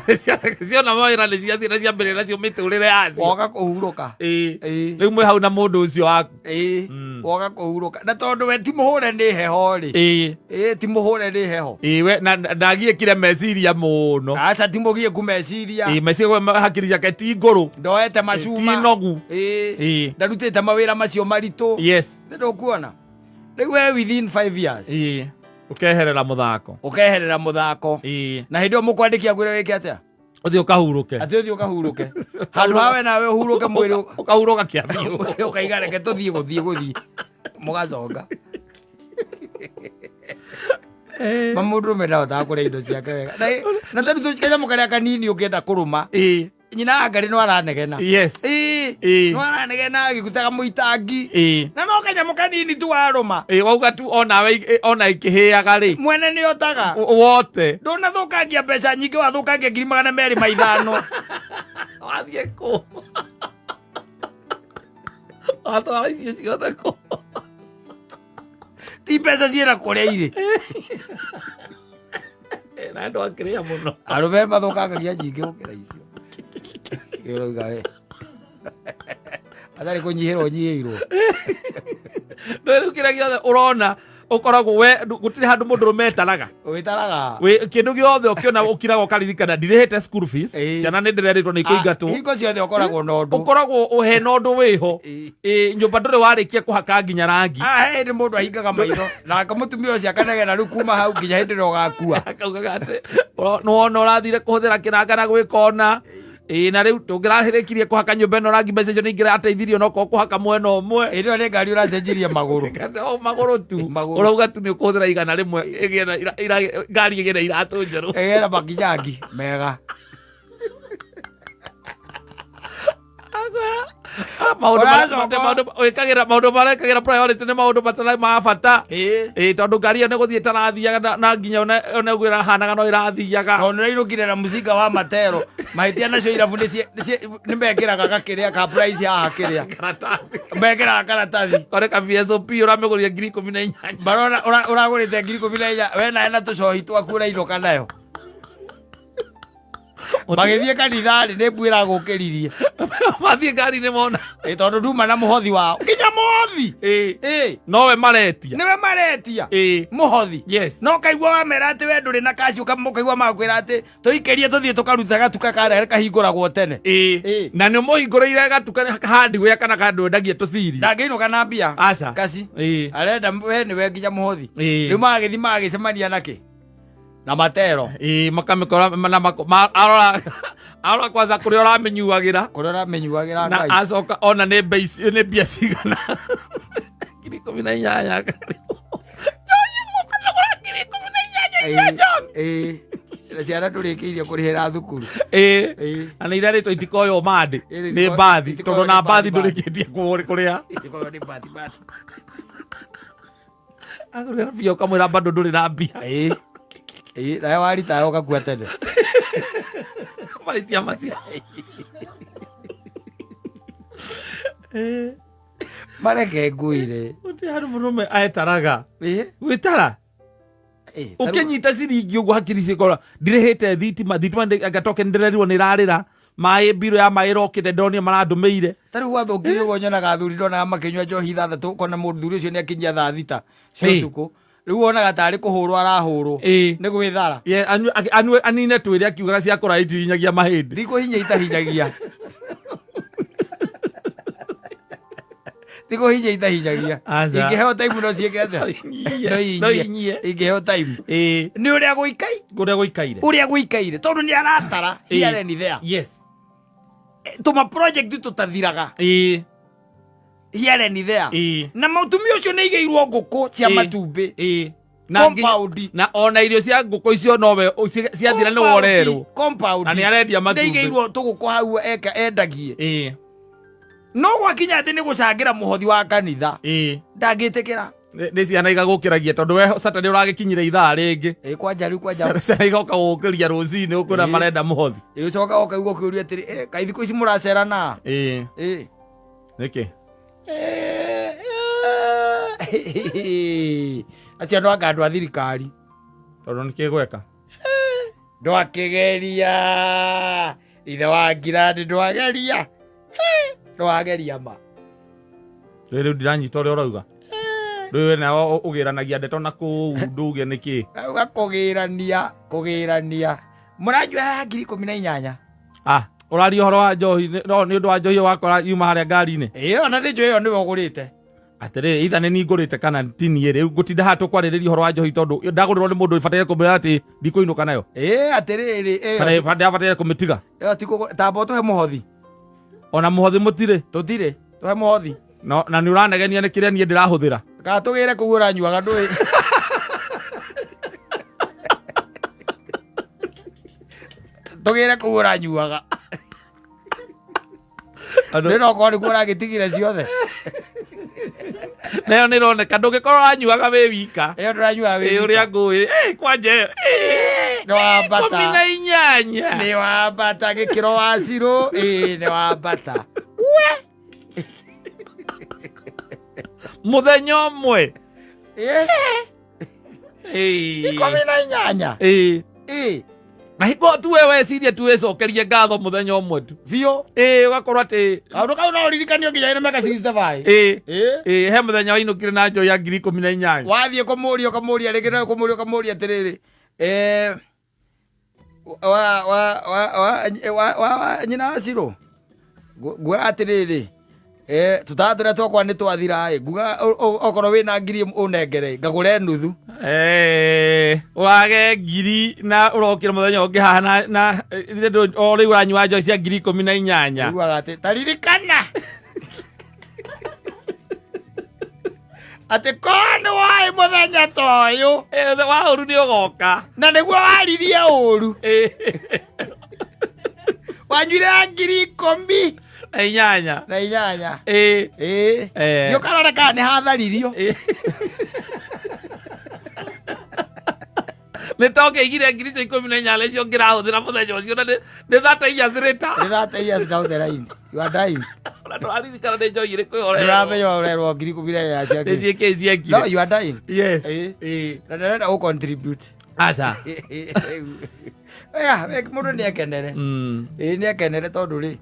Ciona mawĩra nĩ ciathiĩ na ciambĩrĩria nacio mĩtũrĩre yacio. Woka kũhurũka. Rĩu mwĩ hau na mũndũ ũcio waku. Woka kũhurũka. Na tondũ we ti mũhũre nĩ heho rĩ. Ti mũhũre nĩ heho. We na ndagiĩkire meciria mũno. Aca ti mũgiĩku meciria. Meciria hakiri ciake ti ngũrũ. Ndoete macuma. Ti nogu. Ndarutĩte mawĩra macio maritũ. Yes. Ndũkuona. Rĩu we within 5 years. Ukeherera muthako. Ukeherera muthako. Na hindi mukwandiki akwira wike atia? Uthi ukahuruke. Ati uthi ukahuruke. Handu hawe nawe uhuruke mwiri ukahuruka kia biũ. Ukaiga reke tuthie guthie. Mugacoka. Mamundu me ndahotaga kuria indo ciake wega. Na tondũ kanyamũ karĩa kanini ũngĩenda kũrũma. Nyina angari no aranegena. Yes. No aranegena agĩkutaga mũitangi. Na no kanyamũ kanini tu warũma. Wauga tu onawe ona ikĩhĩaga rĩ. Mwene nĩ otaga. Wote. Ndũnathũkangia mbeca nyingĩ wathũkangia 225,000. Wathiĩ kũ? Watwara icio ciothe kũ? Ti mbeca ciĩna kũrĩa irĩ. Na andũ akĩrĩa mũno. Arũme mathũkangagia nyingĩ gũkĩra icio. Ũrauga we. Atarĩ kũnyihĩrwo nyihĩirwo. No rĩu kĩrĩa gĩothe ũrona ũkoragwo we gũtirĩ handũ mũndũrũme etaraga. Wĩtaraga. Kĩndũ gĩothe ũkĩona ũkiraga ũkaririkana ndirĩhĩte school fees. Ciana nĩ ndĩrerĩtwo nĩ ikũingatwo. Hingo ciothe ũkoragwo na ũndũ. Ũkoragwo ũhena ũndũ wĩho. Nyũmba ndũrĩ warĩkia kũhaka nginya rangi. He hĩndĩ mũndũ ahingaga maitho nake mũtumia ũcio akanegena rĩu kuma hau nginya hĩndĩ ĩrĩa ũgakua. Akaugaga atĩ nĩwona ũrathire kũhũthĩra kĩnanga na gwĩka ũna. Na rĩu tũngĩrarĩkirie kũhaka nyũmba ĩno rangi mbeca icio nĩ ingĩrateithirie onokorwo kũhaka mwena ũmwe. Ĩno nĩ ngari ũracenjirie magũrũ. O magũrũ tu. Ũrauga tu nĩ ũkũhũthĩra 100 ĩgĩe na ngari ĩgĩe na iratũ njerũ. Ĩgĩe na makinyangi mega. Maũndũ marĩa wĩkagĩra priority nĩ maũndũ matarĩ ma bata. Tondũ ngari ĩyo nĩ gũthiĩ ĩtarathiaga na nginya ona ũguo ĩrahanaga no ĩrathiaga. Tondũ nĩrainũkire na mũcinga wa matero. Mahĩtia nacio irabu nĩ mekĩraga gakĩrĩa ka price haha kĩrĩa. Karatathi. Mekĩraga karatathi. Kore ka VSOP ũramĩgũrire 18,000. Barona ũragũrĩte 18,000 we nawe na tũcohi twaku ũrainũka nayo. Magĩthiĩ kanitha-rĩ, nĩ mbu ĩragũkĩririe. Mathiĩ ngari-inĩ mona. Ĩ, tondũ nduma na mũhothi wao. Nginya mũhothi. Ĩ. Ĩ. Nowe maretia. Nĩwe maretia. Ĩ. Mũhothi. Yes. No kaigua wamera atĩ we ndũrĩ na kaci ũkaigua makwĩra atĩ tũikĩrie tũthiĩ tũkaruta gatuka karĩa kahingũragwo tene. Ĩ. Ĩ. Na nĩ ũmũhingũrĩire gatuka hardware kana kandũ wendagia tũciri. Ndangĩinũka na mbia. Aca. Kaci. Ĩ. Arenda we nĩwe nginya mũhothi. Ĩ. Rĩu magagĩthiĩ magagĩcemania nakĩ? Na matero. Ĩ, makamĩkora na arora arora kwanza kũrĩa ũramĩnyuagĩra. Kũrĩa ũramĩnyuagĩra Na Ngai. acoka ona nĩ mbei nĩ mbia cigana. 18,000. Ĩ, ĩ. Na ciana ndũrĩkĩirie kũrĩhĩra thukuru. Ĩ. Ĩ. Na nĩ irarĩtwo itikoywo mandi. Ĩ, Nĩ mbathi itikoywo tondũ nĩ na mbathi mbathi. ndũrĩkĩtie kũrĩa. Itikoywo nĩ mbathi mbathi. Agũrĩra mbia ũkamwĩra bado ndũrĩ na mbia. Ĩ. Ĩ, nawe waritaya ũgakua tene. Mahĩtia macio. Ĩ. Mareke ngwĩre. Gũtirĩ handũ mũndũrũme aetaraga. Ĩ. Gwĩtara. Ĩ, Ũkĩnyita ciringi ũguo hakiri cikora ndirĩhĩte thitima thitima ngatoke nĩndĩrerirwo nĩ ĩrarĩra maĩ mbirũ ya maĩ ĩrokĩte ndonire marandũmĩire. Ta rĩu gwathũkire ũguo nyonaga athuri ndonaga makĩnyua njohi ithathatũ ũkona mũthuri ũcio nĩ akinyia thaa thita cia Ĩ. ũtukũ. Rĩu wonaga tarĩ kũhũrwo arahũrwo. Ĩ. Nĩ gwĩthara. Ye, anyue anine twĩrĩ akiugaga cia kũraya itihinyagia mahĩndĩ. Ti kũhinya itahinyagia. Ti kũhinya itahinyagia. Aca. Ingĩheo time no ciĩke atĩa? No No inyie. inyie. Ingĩheo time. Ĩ. Nĩ ũrĩa gũikai. Ũrĩa gũikaire. Ũrĩa gũikaire tondũ nĩ aratara Ĩ. here and there. Yes. Tũma project tũtathiraga. Ĩ. Here and there. Ĩ. Na mũtumia ũcio nĩ aigĩirwo ngũkũ cia Ĩ. matumbĩ. Ĩ. Na nginya- Compound. na ona irio cia ngũkũ icio nowe ciathira nĩ worerwo. Compound. Na nĩ arendia matumbĩ. Nĩ aigĩirwo tũgũkũ hau eka endagie. Ĩ. No gwakinya atĩ nĩ gũcangĩra mũhothi wa kanitha. Ĩ. Ndangĩtĩkĩra. Nĩ ciana igagũkĩragia tondũ we Saturday ũragĩkinyire ithaa rĩngĩ. Ĩ, kwanja rĩu kwanja. Ciana igoka gũgũkĩria rũcinĩ ũkwĩra Ĩ. marenda mũhothi. Ĩ, ũcoka ũkaigua ũkĩũria atĩrĩ, ĩ, kaĩ thikũ ici mũracera na? Ĩ. Ĩ. Nĩkĩ? Ĩ, acio andũ anga andũ a thirikari. Tondũ nĩkĩ gweka? Ndwakĩgeria. Ithe wa ngirandi ndwageria. Ndwageria ma. Rĩu ndiranyita ũrĩa ũrauga. Rĩu we nawe ũgĩranagia ndeto na kũu nduge nĩkĩ? Auga kũgĩrania, kũgĩrania. Mũranyua haha 18,000. Ah, ũraria ũhoro wa njohi, no nĩ ũndũ wa njohi wakora yuma harĩa ngari-inĩ. Ĩ, ona nĩ njũĩ ĩyo nĩwe ũgũrĩte. Atĩrĩrĩ, either nĩ niĩ ngũrĩte kana ti niĩ rĩu ngũtinda haha tũkwarĩrĩria ũhoro wa njohi tondũ ndagũrĩrwo nĩ mũndũ bataire kũmwĩra atĩ ndikũinũka nayo. Ĩ, atĩrĩrĩ, ĩyo Kana ndabataire kũmĩtiga. ĩyo ti kũgũra, tamba ũtũhe mũhothi. Ona mũhothi mũtirĩ. Tũtirĩ, tũhe mũhothi. No, na nĩ ũranegenia nĩ kĩrĩa niĩ ndĩrahũthĩra. Kana tũgĩre kũu ũranyuaga ndũĩ. Tũgĩre kũu ũranyuaga. Andũ- Nĩ no korwo nĩkuo ũragĩtigire ciothe. Nayo nĩ ĩroneka ndũngĩkorwo ũranyuaga wĩ wika. Ĩyo ndũranyuaga wĩ Ĩ, wika. ũrĩa ngũĩ. Ĩ, kwanja ĩyo. Ĩ, Nĩ wambata. 18. Nĩ wambata gĩkĩro wa cirũ. Ĩ, nĩ wambata. We. Mũthenya ũmwe. Ĩ. Ĩ. 18. Ĩ. Ĩ. Na hingo tu we wecirie tu wĩcokerie ngatho mũthenya ũmwe tu. Biũ. Ĩ, ũgakorwo atĩ Kaũndũ kau no ũririkanio nginya wĩna mĩaka 65. Ĩ. Ĩ. Ĩ, he mũthenya wainũkire na njohi ya 18,000. Wathiĩ kũmũria ũkamũria rĩngĩ no kũmũria ũkamũria atĩrĩrĩ, wa, wa, wa, wa, wa, wa, wa, nyina wa Cirũ? Nguga atĩrĩrĩ, tũtara tũrĩa twakwa nĩ twathira ĩ, nguga okorwo wĩna ngiri ũnengere, ngagũre nuthu. Wage ngiri na ũrokire mũthenya ũngĩ haha na, ithe ndũ-, o rĩu ũranyua njohi cia 18,000. Ngugaga atĩ, ta ririkana. Atĩ korwo nĩ woĩ mũthenya ta ũyũ. Wa ũru nĩ ũgoka. Na nĩguo waririe ũru. Wanyuire ya 18,000. Na inyanya. Na inyanya. Ĩ. Ĩ. Nĩ ũkarore kana nĩ hatharirio. Nĩ ta ũkĩigire ngiri icio ikũmi na inyanya icio ũngĩrahũthĩra mũthenya ũcio na nĩ thirty years later. Nĩ thirty years down the line. You are dying. Ona ndũraririkana nĩ njohi ĩrĩkũ ĩyo ũrerwo. Ndũramenya ũrerwo 18,000 cia Nĩ kĩ. ciĩkĩ ciekire. No, you are dying. Yes. Ĩ. Ĩ. Na ndĩrenda gũ contribute. Aca. Ya, mũndũ nĩ ekenere. Ĩĩ nĩ ekenere tondũ rĩ.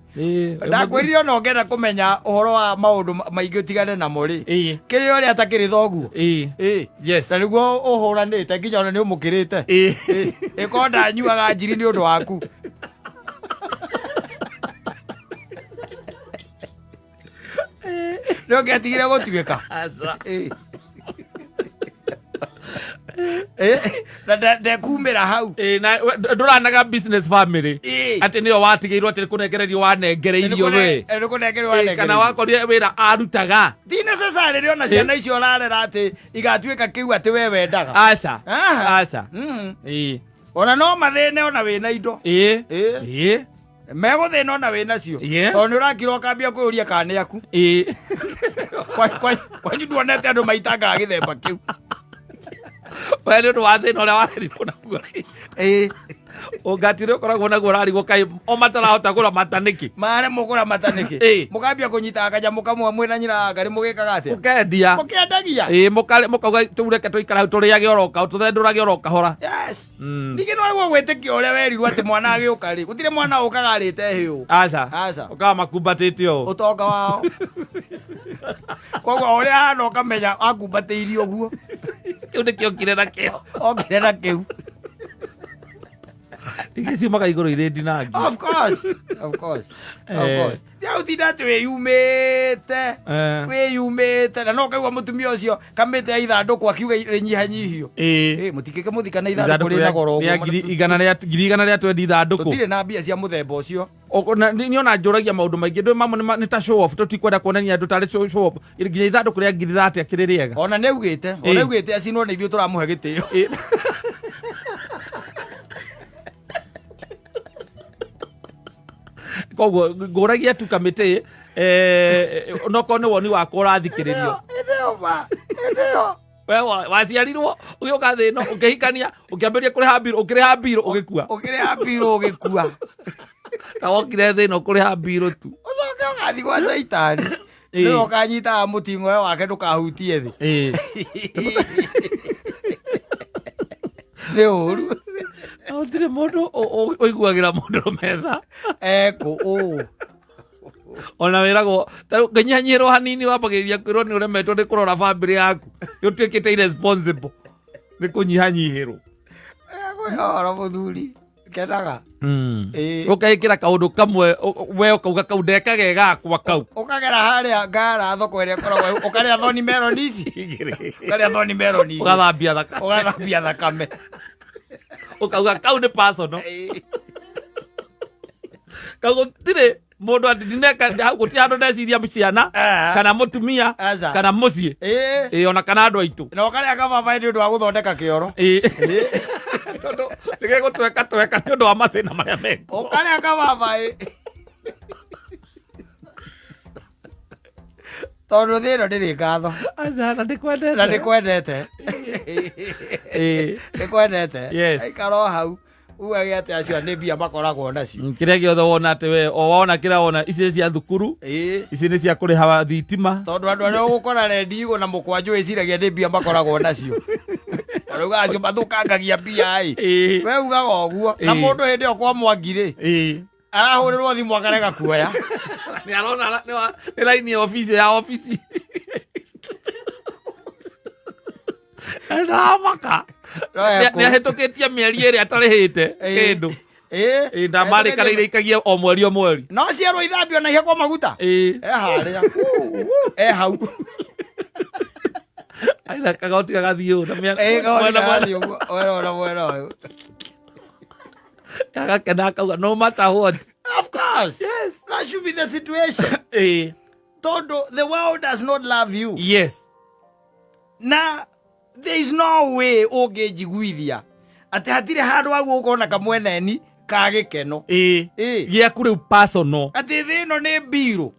Ndakwĩrire ona ũngĩenda kũmenya ũhoro wa maũndũ maingĩ ũtigane namo rĩ. Kĩrĩa ũrĩa atakĩrĩ thoguo. Ĩĩ. Yes. Na nĩguo ũhũranĩte nginya ona nĩ ũmũkĩrĩte. Ĩkorwo ndanyuaga njiri nĩ ũndũ waku. Nĩ ũngĩatigire gũtuĩka. Aca. Ĩĩ. Ĩĩ, na ndekumĩra hau. Ĩĩ, na ndũranaga business family. Ĩĩ. Atĩ nĩyo watigĩirwo atĩ nĩ kũnengererio wanengereirio we. Nĩ kũnengererio Ĩĩ, kana wanengereirio. wakorire wĩra arutaga. Ti necessary rĩ ona ciana icio ũrarera atĩ igatuĩka kĩu atĩ we wendaga. Aca. Aha. Aca. Ĩĩ. Ona no mathĩne ona wĩna indo. Ĩĩ. Ĩĩ. Ĩĩ. Megũthĩna ona wĩ nacio. Yes. Tondũ nĩ ũrakira ũkambia kwĩyũria kana nĩ aku. Ĩĩ. Kwanyu nduonete andũ maitangaga gĩthemba kĩu. We nĩ ũndũ wa thĩna ũrĩa warerirwo naguo. Ĩĩ. Ũngatire ũkoragwo naguo ũrarigwo kaĩ o matarahota kũramata nĩkĩ. Maremwo kũramata nĩkĩ? Ĩĩ. Mũkambia kũnyitaga kanyamũ kamwe mwĩna nyina wa Ngarĩ mũgĩkaga atĩa? Mũkendia. Mũkĩendagia. Ĩĩ mũkauga tũu reke tũikare hau tũrĩage oro tũthendũrage oro kahora. Yes. Ningĩ no waigua gwĩtĩkia ũrĩa werirwo atĩ mwana agĩũka rĩ, gũtirĩ mwana ũkaga arĩte hĩũ. Aca. Aca. Ũkaga makumbatĩte ũũ. Ũtonga wao. Koguo ũrĩa ahana ũkamenya akumbatĩirio ũguo. Kĩu nĩkĩo okire nakĩo. Okire na kĩu. Ingĩ ciumaga igũrũ irĩ ndinangi. Of course. Of course. Of course. Ya ũtinda atĩ wĩyumĩte. Wĩyumĩte na no ũkaigua mũtumia ũcio kamĩte ya ithandũkũ akiuga rĩnyihanyihio. Ĩĩ. Ĩ mũtikĩke mũthikana ithandũkũ rĩna goro Rĩa ũguo. 100,000 twendi ithandũkũ. Tũtirĩ na mbia cia mũthemba ũcio. Niĩ ona njũragia maũndũ maingĩ ndũĩ mamwe nĩ ta show off tũtikwenda kuonania andũ tarĩ show off nginya ithandũkũ rĩa 30,000 akĩrĩ rĩega. Ona nĩ augĩte, ona augĩte acinwo nĩ ithuĩ tũramũhe gĩtĩo. Koguo ngũragia tu kamĩtĩ nokorwo nĩ woni wakwa ũrathikĩrĩrio. We waciarirwo ũgĩũka thĩ ĩno ũkĩhikania ũkĩambĩrĩria kũrĩha mbirũ ũkĩrĩha mbirũ ũgĩkua. Ũkĩrĩha mbirũ ũgĩkua. Na wokire thĩ ĩno kũrĩha mbirũ tu. Ũcoke ũgathiĩ gwa caitani. Nĩwe ũkanyitaga mũting'oe wake ndũkahutie thĩ. Nĩ ũru. Gũtirĩ mũndũ ũiguagĩra mũndũ metha. Ekũ ũũ. Ona wĩragwo ngĩnyihanyihĩrwo hanini wambagĩrĩria kwĩrwo nĩ ũremetwo nĩ kũrora bamĩrĩ yaku. Nĩ ũtuĩkĩte irresponsible. Nĩ kũnyihanyihĩrwo. Ũhoro mũthuri. Kenaga. Ũkaĩkĩra kaũndũ kamwe we ũkauga kau ndekage gakwa kau. Ũkagera harĩa ngara thoko ĩrĩa ĩkoragwo ũkarĩa thoni meroni ici. Ũkarĩa thoni meroni. Ũgathambia thakame. Ũgathambia thakame. Ũkauga kau nĩ personal. Kau gũtirĩ mũndũ atĩ ndineka hau gũtirĩ handũ ndeciria ciana kana mũtumia kana mũciĩ. Ĩĩ ona kana andũ aitũ. Na ũkarĩa kababaĩ nĩ ũndũ wa gũthondeka kĩoro. Ĩĩ. Tondũ nĩgegũtweka tweka nĩ ũndũ wa mathĩna marĩa mekuo. Ũkarĩa kababaĩ. Tondũ thĩ ĩno ndĩrĩ ngatho. Aca, na ndĩkwendete. Na ndĩkwendete. Ndĩkwendete. Yes. Aikara o hau. Ugage atĩ acio nĩ mbia makoragwo nacio. Kĩrĩa gĩothe wona atĩ we o wona kĩrĩa wona ici nĩ cia thukuru. Ici nĩ cia kũrĩha thitima. Tondũ andũ arĩa ũgũkora rendi igũ na mũkwanjũ wĩciragia nĩ mbia makoragwo nacio. Ũrauga acio mathũkangagia mbia ĩ. We ugaga ũguo. Na mũndũ hĩndĩ ĩyo kwa Mwangi rĩ. Arahũrĩrwo thimũ akarega kuoya. Nĩ arona nĩ raini ya obici ya obici. Ndamaka. Nĩ ahĩtũkĩtie mĩeri ĩrĩa atarĩhĩte kĩndũ. Ndamarĩkanĩire ikagia o mweri o mweri. No ciarwo ithambio na ihakwo maguta. E harĩa. E hau. Aina kagoti gagathiĩ ũũ na mwena mwena ũguo. Mwena ũyũ na mwena ũyũ. Agakena akauga no matter what. Of course. Yes. That should be the situation. Tondũ the world does not love you. Yes. Na there is no way ũngĩnjiguithia atĩ hatirĩ handũ haguo ũkona kamweneni ka gĩkeno. Gĩaku rĩu personal. Atĩ thĩ ĩno nĩ mbirũ.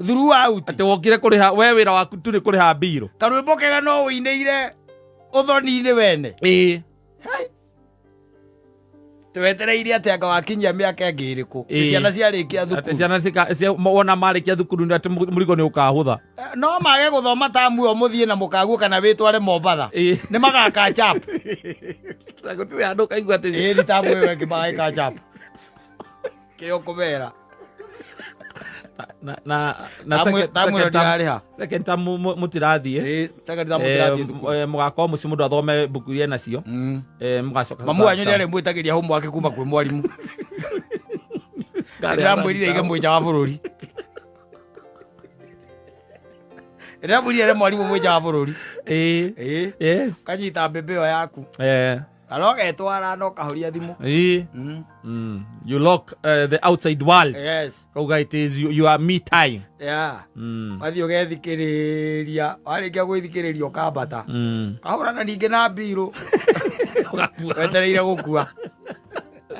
Throughout. Atĩ wokire kũrĩha we wĩra waku tu nĩ kũrĩha mbirũ. Karwĩmbo kega no ũinĩire ũthoni-inĩ wene. Twetereire atĩ anga wakinyia mĩaka ĩngĩ ĩrĩkũ? Ĩĩ. Ciana ciarĩkia Atĩ thukuru. ciana wona marĩkia thukuru nĩ atĩ mũrigo nĩ ũkahũtha. No mage gũthoma tamu ĩyo mũthiĩ na mũkaguo kana wĩtware Mombatha. Ĩĩ. Nĩ magaka chap. Gũtirĩ handũ ũkaigua atĩ Ĩĩ ni tamu ĩyo ĩngĩ mageka chap. Kĩrĩa ũkũmera. na na na Tamu second ĩyo term- ndirarĩha. second term mũtirathiĩ. Ĩĩ, second term mũtirathiĩ thukuru. Mũgakorwo mũciĩ mũndũ athome mbuku iria nacio. Mũgacoka Mamu wanyu nĩ arĩmwĩtagĩria homework kuma kwĩ mwarimũ. Ndĩramwĩrire aige mwĩnja wa bũrũri. Ndĩramwĩrire ere mwarimũ mwĩnja wa bũrũri. Ĩĩ. Ĩĩ. Yes. Kanyita mbembe ĩyo yaku. Kana ũgetwara na ũkahoria thimũ. Ĩĩ. You lock the outside world. Yes. Kauga it is you are me time. Yeah. Wathiĩ ũgethikĩrĩria, warĩkia gwĩthikĩrĩria ũkambata. Kahũrana ningĩ na mbirũ. Ũgakua. Wetereire gũkua.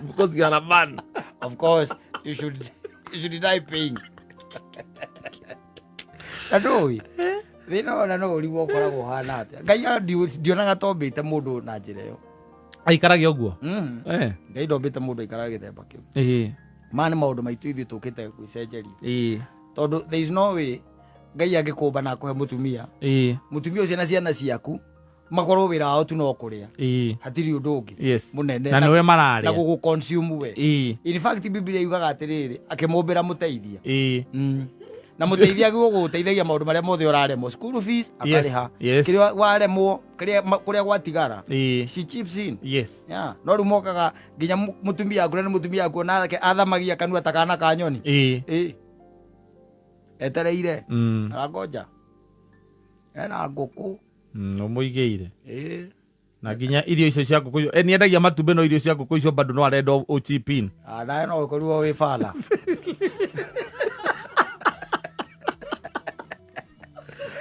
Because you are a man. Of course, you should die paying. Na ndũĩ thĩna ona no ũrigwo ũkoragwo ũhana atĩa. Ngai ndionaga tombĩte mũndũ na njĩra ĩyo. Aikarage ũguo? Ngai ndombĩte mũndũ aikarage gĩthemba kĩu. Maya nĩ maũndũ maitũ ithuĩ tũkĩte gwĩcenjeria. Tondũ there is no way Ngai angĩkũmba na akũhe mũtumia. Mũtumia ũcio na ciana ciaku makorwo wĩra wao tu no kũrĩa. Hatirĩ ũndũ ũngĩ. Yes. Mũnene. Na nĩwe mararĩa. Na gũgũ consume we. In fact Biblia yugaga atĩrĩrĩ, akĩmũmbĩra mũteithia. Na mũteithia gũgũteithagia maũndũ marĩa mothe ũraremwo. School fees akarĩha. Yes. Kĩrĩa waremwo, kũrĩa gwatigara. She chips in. Yes. Yeah. No rĩu mokaga nginya mũtumia waku na nĩ mũtumia waku nake athamagia kanua ta kana ka nyoni. Etereire. Arangoja. Ena ngũkũ. Ũmũigĩire. Na nginya irio icio cia ngũkũ icio. Nĩendagia matumbĩ no irio cia ngũkũ icio bado no arenda ũ chip in. Nawe no ũkorirwo wĩ bala.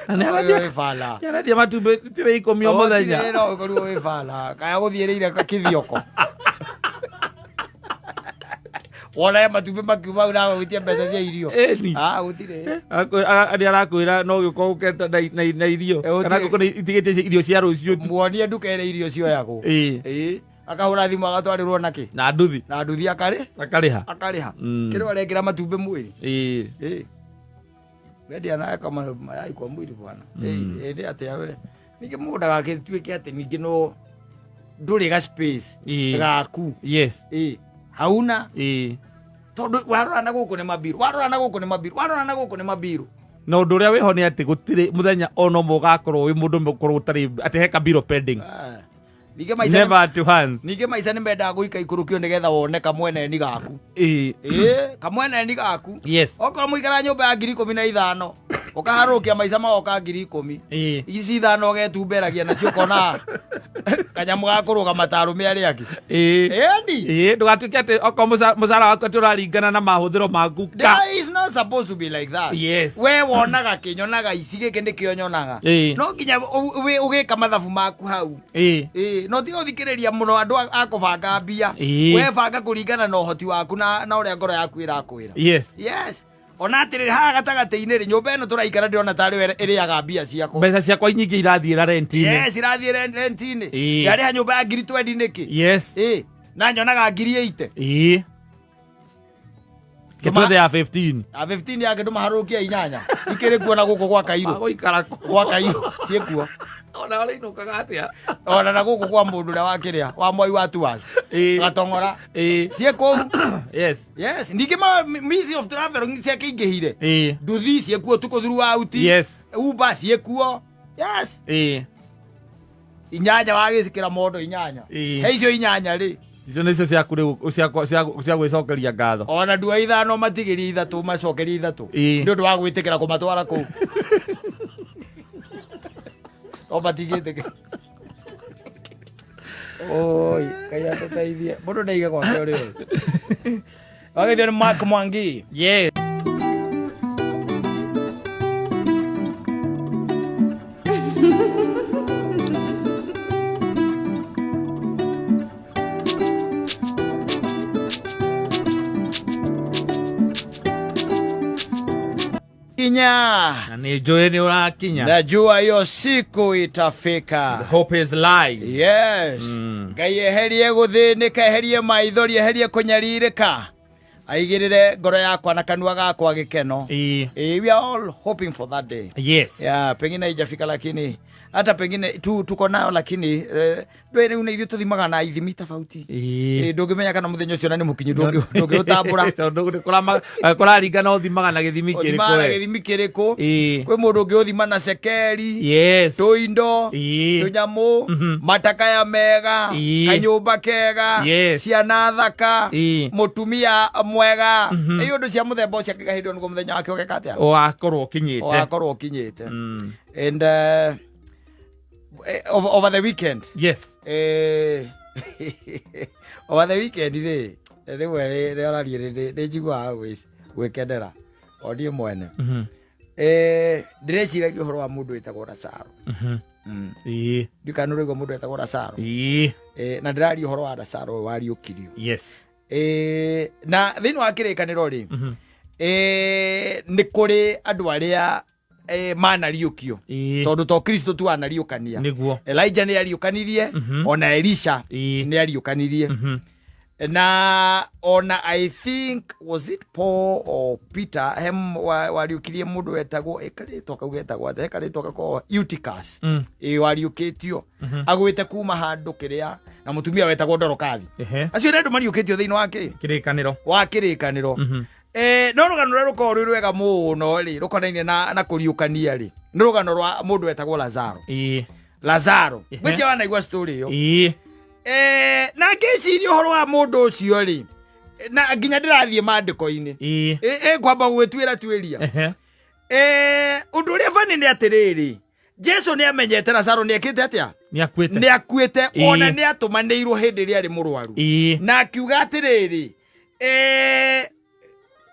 Na nĩ Ũkorirwo wĩ bala. arendia matumbĩ tirĩ ikũmi o mũthenya. Tirĩ, no ũkorirwo wĩ bala. Kaya gũthiĩrĩire kĩthioko. Wona he matumbĩ makiuma hau nawe wĩtie mbeca cia irio. Ĩni. Gũtirĩ. Nĩ arakwĩra no gĩũka ũketa na irio. Gũtirĩ. Kana ngũkũ nĩ itigĩte irio cia rũciũ tu. Muonie nduka ĩrĩa irio cioyagwo. Akahũra thimũ agatwarĩrwo na kĩ? Na nduthi. Na nduthi akarĩ? Akarĩha. Akarĩha. Kĩrĩa arekĩra matumbĩ mwĩrĩ. Wendia nawe kama mayai kwa mwĩrĩ bwana. Ĩndĩ atĩa we? Ningĩ mũndũ ndagagĩtuĩke atĩ ningĩ no ndũrĩ ga space gaku. Yes. Hauna. Tondũ warora na gũkũ nĩ mabiru, warora na gũkũ nĩ mabiru, warora na gũkũ nĩ mabiru. Na ũndũ ũrĩa wĩho nĩ atĩ gũtirĩ mũthenya ona ũmwe ũgakorwo wĩ mũndũ ũkorwo ũtarĩ atĩ he kabiro pending. Ningĩ maica Never two hands. Ningĩ maica nĩ mendaga gũika ikũrũkio nĩgetha wone kamweneni gaku. Kamweneni gaku. Yes. Okorwo mũikara nyũmba ya ngiri ikũmi na ithano, ũkaharũrũkia maica magoka ngiri ikũmi. Ici ithano ũgetumberagia nacio ũkona kanyamũ ga kũrũgama ta arũme arĩa angĩ. Ĩni. Ndũgatuĩke atĩ okorwo mũcara waku atĩ ũraringana na mahũthĩro maku ka. That is not supposed to be like that. Yes. We wonaga kĩ, nyonaga ici, gĩkĩ nĩkĩo nyonaga. No nginya ũgĩka mathabu maku hau. No tiga ũthikĩrĩria mũno andũ a kũbanga mbia. We banga kũringana na ũhoti waku na ũrĩa ngoro yaku ĩrakwĩra. Yes. Yes. Ona atĩrĩrĩ, haha gatagatĩ-inĩ rĩ, nyũmba ĩno tũraikara ndĩrona tarĩ we ĩrĩaga mbia ciakwa. Mbeca ciakwa nyingĩ irathiĩ ra rent-inĩ. Yes, irathiĩ rent-inĩ. Ndarĩha nyũmba ya ngiri twendi nĩkĩ? Yes. Na nyonaga ngiri eight. Kĩtwethe ya 15. Ya 15 yake ndũmaharũrũkia inyanya. Ikĩrĩ kuo na gũkũ gwa Kairũ. Magũikara kũ? Gwa Kairũ, ciĩkuo. Ona ũrainũkaga atĩa? Ona na gũkũ kwa mũndũ ũrĩa wakĩrĩa, wa Mwai wa Tuas. Gatong'ora. Ciĩ kũu. Yes. Yes. Ningĩ means of travel ciakĩingĩhire. Nduthi ciĩkuo tukũ throughout. Yes. Uber ciĩkuo. Yes. Inyanya wagĩcikĩra mondo inyanya. He icio inyanya rĩ. Icio nĩcio ciaku rĩu, cia gwĩcokeria ngatho. Ona ndua ithano matigĩrie ithatũ, macokerie ithatũ. Nĩ ũndũ wa gwĩtĩkĩra kũmatwara kũu. O matigĩtĩkĩra. Oi, Ngai atũteithie. Mũndũ nĩaige gwake ũrĩa ũrĩ. Wagĩthio nĩ Mark Mwangi. Yes. Ũrakinya. Na nĩ njũĩ nĩ ũrakinya. Najua hiyo siku itafika. The hope is live. Yes. Ngai eherie gũthĩnĩka, eherie maithori, eherie kũnyarirĩka, aigĩrĩre ngoro yakwa na kanua gakwa gĩkeno. We are all hoping for that day. Yeah, pengine haijafika, lakini hata pengine tu tuko nayo, lakini ndũĩ rĩu nĩ ithuĩ tũthimaga na ithimi tofauti. Ndũngĩmenya kana mũthenya ũcio na nĩ mũkinyu, ndũngĩũtambũra. Tondũ nĩ kũraringana ũthimaga na gĩthimi kĩrĩkũ. Ũthimaga na gĩthimi kĩrĩkũ. Kwĩ mũndũ ũngĩ ũthima na cekeri, tũindo, tũnyamũ, matakaya mega, kanyũmba kega, ciana thaka, mũtumia mwega. Ĩ ũndũ cia mũthemba ũcio akĩga hĩndĩ ĩyo nĩguo mũthenya wake ũgeka atĩa? Ũgakorwo ũkinyĩte. Ũgakorwo ũkinyĩte. And over the weekend, over the weekend rĩ, rĩmwe rĩorarie nĩ njiguaga gwĩkenera o niĩ mwene. Ndĩreciragia ũhoro wa mũndũ wĩtagwo Lazaro. Ndiũĩ kana nĩ ũraigua mũndũ wĩtagwo Lazaro. Na ndĩraria ũhoro wa Lazaro ũyũ wariũkirio. Na thĩinĩ wa kĩrĩkanĩro rĩ, nĩ kũrĩ andũ arĩa manariũkio, tondũ to Kristo tu anariũkania. Elijah nĩ ariũkanirie, ona Elisha nĩ ariũkanirie, na ona I think, was it Paul or Peter, he wariũkirie mũndũ wetagwo, ĩkarĩtwa kau getagwo atĩa, hekarĩtwa gakoragwo Eutychus, ĩ wariũkĩtio agwĩte kuma handũ kĩrĩa, na mũtumia wetagwo Dorokathi. Acio nĩ andũ mariũkĩtio thĩinĩ wa kĩ Kĩrĩkanĩro. Wa kĩrĩkanĩro. No rũgano rũrĩa rũkoragwo rwĩ rwega mũno rĩ, rũkonainie na kũriũkania rĩ, nĩ rũgano rwa mũndũ wetagwo Lazaro. Lazaro, ngwĩciria wanaigua story ĩyo. Na ngĩciria ũhoro wa mũndũ ũcio rĩ, na nginya ndĩrathiĩ maandĩko-inĩ, kwamba gwĩtuĩra tuĩria. Ũndũ ũrĩa bani nĩ atĩrĩrĩ, Jesu nĩ amenyete Lazaro nĩ ekĩte atĩa? Nĩ akuĩte. Nĩ akuĩte. Ona nĩ atũmanĩirwo hĩndĩ ĩrĩa arĩ mũrwaru, na akiuga atĩrĩrĩ,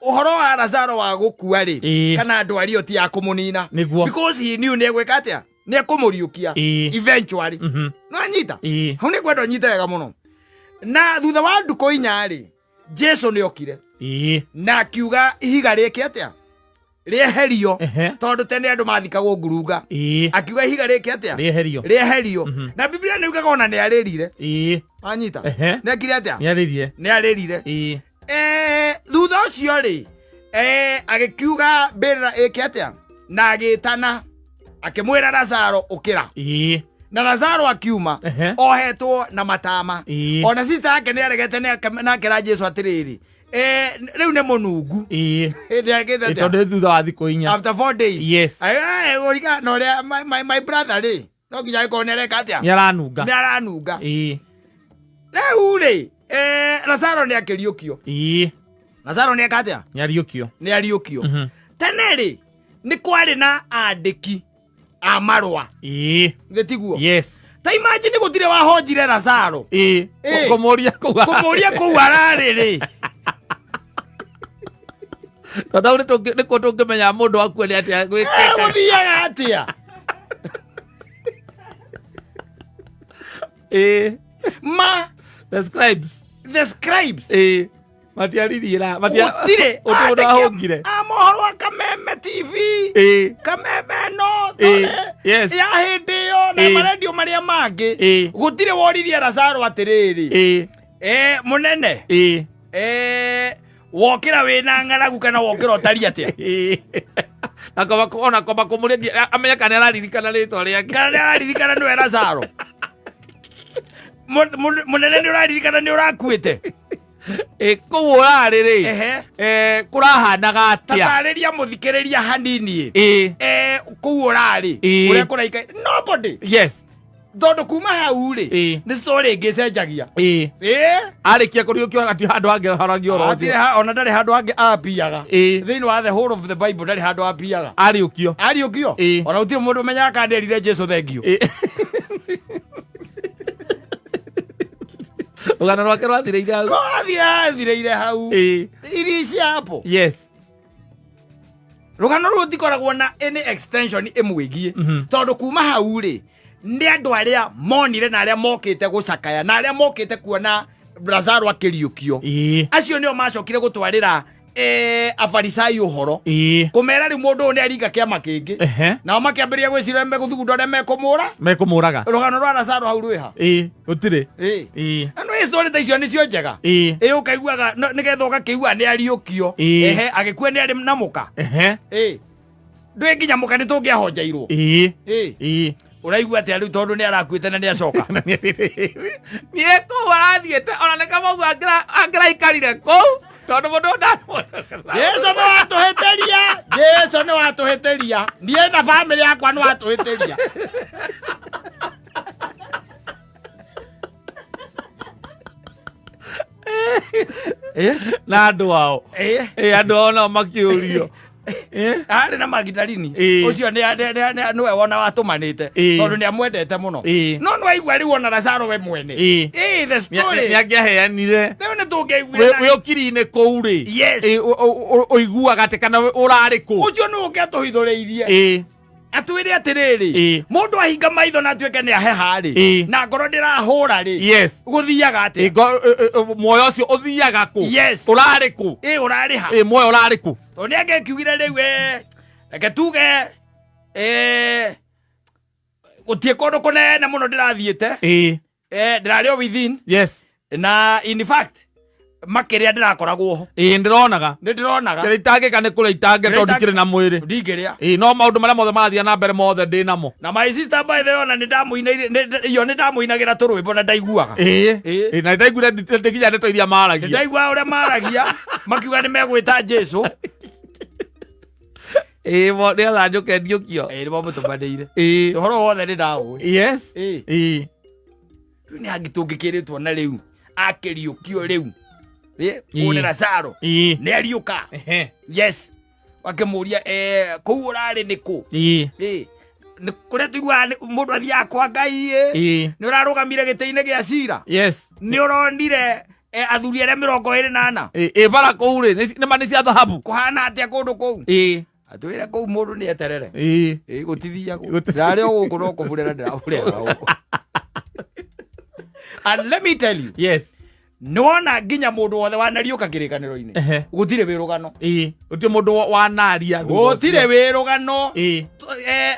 ũhoro wa Lazaro wa gũkua rĩ, kana ndwari ĩyo ti ya kũmũnina. Because he knew nĩ egwĩka atĩa, nĩ ekũmũriũkia eventually. No anyita hau nĩ ngwenda ũnyite wega mũno. Na thutha wa ndukũ 4 rĩ, Jesu nĩ okire na akiuga ihiga rĩke atĩa? Rĩeherio. Tondũ tene andũ mathikagwo ngurunga. Akiuga ihiga rĩke atĩa? Rĩeherio. Rĩeherio. Na Biblia nĩ yugaga ona nĩ arĩrire. Anyita, nĩ akire atĩa? Nĩ arĩrie. Nĩ arĩrire. Thutha ũcio rĩ, agĩkiuga mbĩrĩra ĩke atĩa, na agĩtana akĩmwĩra, "Lazaro, ũkĩra." Na Lazaro akiuma ohetwo na matama. Ona sister yake nĩ aregete na akĩra Jesu atĩrĩrĩ, rĩu nĩ mũnungu. Hĩndĩ akĩte atĩa? Tondũ nĩ thutha wa thikũ 4. After 4 days. Ũiga na ũrĩa my brother rĩ, no nginya agĩkorwo nĩ areka atĩa? Nĩ aranunga. Nĩ aranunga. Rĩu rĩ, Lazaro nĩ akĩriũkio. Lazaro nĩ eka atĩa? Nĩ ariũkio. Nĩ ariũkio. Tene rĩ, nĩ kwarĩ na andĩki a marũa. Githĩ tiguo? Yes. Ta imagine gũtirĩ wahonjire Lazaro. Kũmũria kũu. Kũmũria kũu ararĩ rĩ. Tondũ hau nĩkuo tũngĩmenya mũndũ akue nĩ atĩa gwĩkĩte. Gũthiaga atĩa? Ma The scribes. The scribes. Matiaririe na matia Gũtirĩ gũtirĩ mũndũ wahũngire. a mohoro wa Kameme TV, Kameme no tore ya hĩndĩ ĩyo na marendio marĩa mangĩ, gũtirĩ woririe Lazaro atĩrĩrĩ, "Mũnene, wokĩra wĩna ng'aragu kana wokĩra ũtari atĩa?" Na ona kwamba kũmũria amenye kana nĩ araririkana rĩtwa rĩake. Kana nĩ araririkana nĩwe Lazaro. "Mũnene, nĩ ũraririkana nĩ ũrakuĩte?" Kũu ũrarĩ rĩ, kũrahanaga atĩa? Tatarĩria mũthikĩrĩria hanini. Kũu ũrarĩ, ũrĩa kũraika, nobody. Tondũ kuma hau rĩ, nĩ story ĩngĩ ĩcenjagia. Arĩkia kũriũkio gati handũ hangĩ haragio ũhoro Hatirĩ ũcio. Ona ndarĩ handũ hangĩ ambiaga. Thĩinĩ wa the whole of the Bible ndarĩ handũ ambiaga. Ariũkio. Ariũkio. Ona gũtirĩ mũndũ ũmenyaga kana nĩerire Jesu thengio. Rũgano rwake rwathirĩire hau. Rwathirĩire hau. Iricia hapo. Rũgano rũu rũtikoragwo na any extension ĩmwĩgiĩ, tondũ kuma hau rĩ, nĩ andũ arĩa monire na arĩa mokĩte gũcakaya na arĩa mokĩte kuona Lazaro akĩriũkio, acio nĩo macokire gũtwarĩra. Afarisai ũhoro kũmera rĩu mũndũ ũyũ nĩ aringa kĩama kĩngĩ. Nao makĩambĩrĩria gwĩciria megũthugunda ũrĩa mekũmũra. Mekũmũraga. Rũgano rwa Lazaro hau rwĩha? Ĩĩ, gũtirĩ. Na nĩ story ta icio nĩcio njega. Ĩ ũkaiguaga nĩgetha ũgakĩigua nĩ ariũkio. Ehe, agĩkua nĩ arĩ na mũka. Ĩ ndwĩ nginya mũka nĩ tũngĩahonjeirwo. Ĩ ũraigua atĩa rĩu tondũ nĩ arakuĩte na nĩ acoka? Niĩ kũu arathiĩte ona nĩ kama ũguo angĩraikarire kũu tondũ mũndũ Jesu nĩ watũhĩtĩria, Jesu nĩ watũhĩtĩria, niĩ na bamĩrĩ yakwa nĩ watũhĩtĩria. Na andũ ao. Ĩ andũ ao nao makĩũrio. Arĩ na Magdalini ũcio nĩwe wona watũmanĩte tondũ nĩ amwendete mũno. No nĩ waigua rĩu ona Lazaro we mwene. Ĩ the story. Nĩ angĩaheanire. Rĩu nĩ tũngĩaiguire. Wĩ ũkiri-inĩ kũu rĩ. Yes. Ũiguaga atĩ kana ũrarĩ kũ? Ũcio nĩ ũngĩatũhithũrĩirie. Atwĩre atĩrĩrĩ, mũndũ ahinga maitho na atuĩke nĩ aheha rĩ, na ngoro ndĩrahũra rĩ, Yes, gũthiaga atĩa? Muoyo ũcio ũthiaga kũ? Yes. Ũrarĩ kũ? Ĩ ũrarĩ ha? Ĩ muoyo ũrarĩ kũ? Tondũ nĩ angĩkiugire rĩu reke tuge gũtirĩ kũndũ kũnene mũno ndĩrathiĩte. Ndĩrarĩ o within. Yes. Na in fact makĩrĩa ndĩrakoragwo ho. Ĩ ndĩronaga. Nĩ ndĩronaga. Kĩrĩa itangĩka nĩ kũrĩa itange tondũ ndikĩrĩ na mwĩrĩ. Ndingĩrĩa. Ĩ no maũndũ marĩa mothe marathiĩ na mbere mothe ndĩ namo. Na my sister by the way ona nĩ ndamũinĩire, iyo nĩ ndamũinagĩra tũrwĩmbo na ndaiguaga. Ĩ na ndaiguire nginya ndeto iria maragia. Ndaiguaga ũrĩa maragia makiuga nĩ megwĩta Jesu. Ĩ nĩgetha njũke ndiũkio. Ĩ nĩ mamũtũmanĩire. Ũhoro wothe nĩ ndaũĩ. Yes. Ĩ rĩu nĩ hangĩ tũngĩkĩrĩtwo na rĩu akĩriũkio rĩu ũne Lazaro nĩ ariũka. Yes. Wakĩmũria kũu ũrarĩ nĩ kũ? Nĩ kũrĩa tũiguaga mũndũ athiaga kwa Ngai ĩ. Nĩ ũrarũgamire gĩtĩ-inĩ gĩa cira? Yes. Nĩ ũronire athuri arĩa 24? Ĩ bara kũu rĩ nĩ ma nĩ cia thahabu. Kũhana atĩa kũndũ kũu? Atwĩre kũu mũndũ nĩ eterere. Ĩ gũtithiagwo. Ndarĩ o gũkũ no kũburĩra ndĩraburĩra gũkũ. And let me tell you. Yes. Nĩwona nginya mũndũ wothe wanariũka kĩrĩkanĩro-inĩ. Gũtirĩ wĩrũgano. Gũtirĩ mũndũ wanaria. Gũtirĩ wĩrũgano.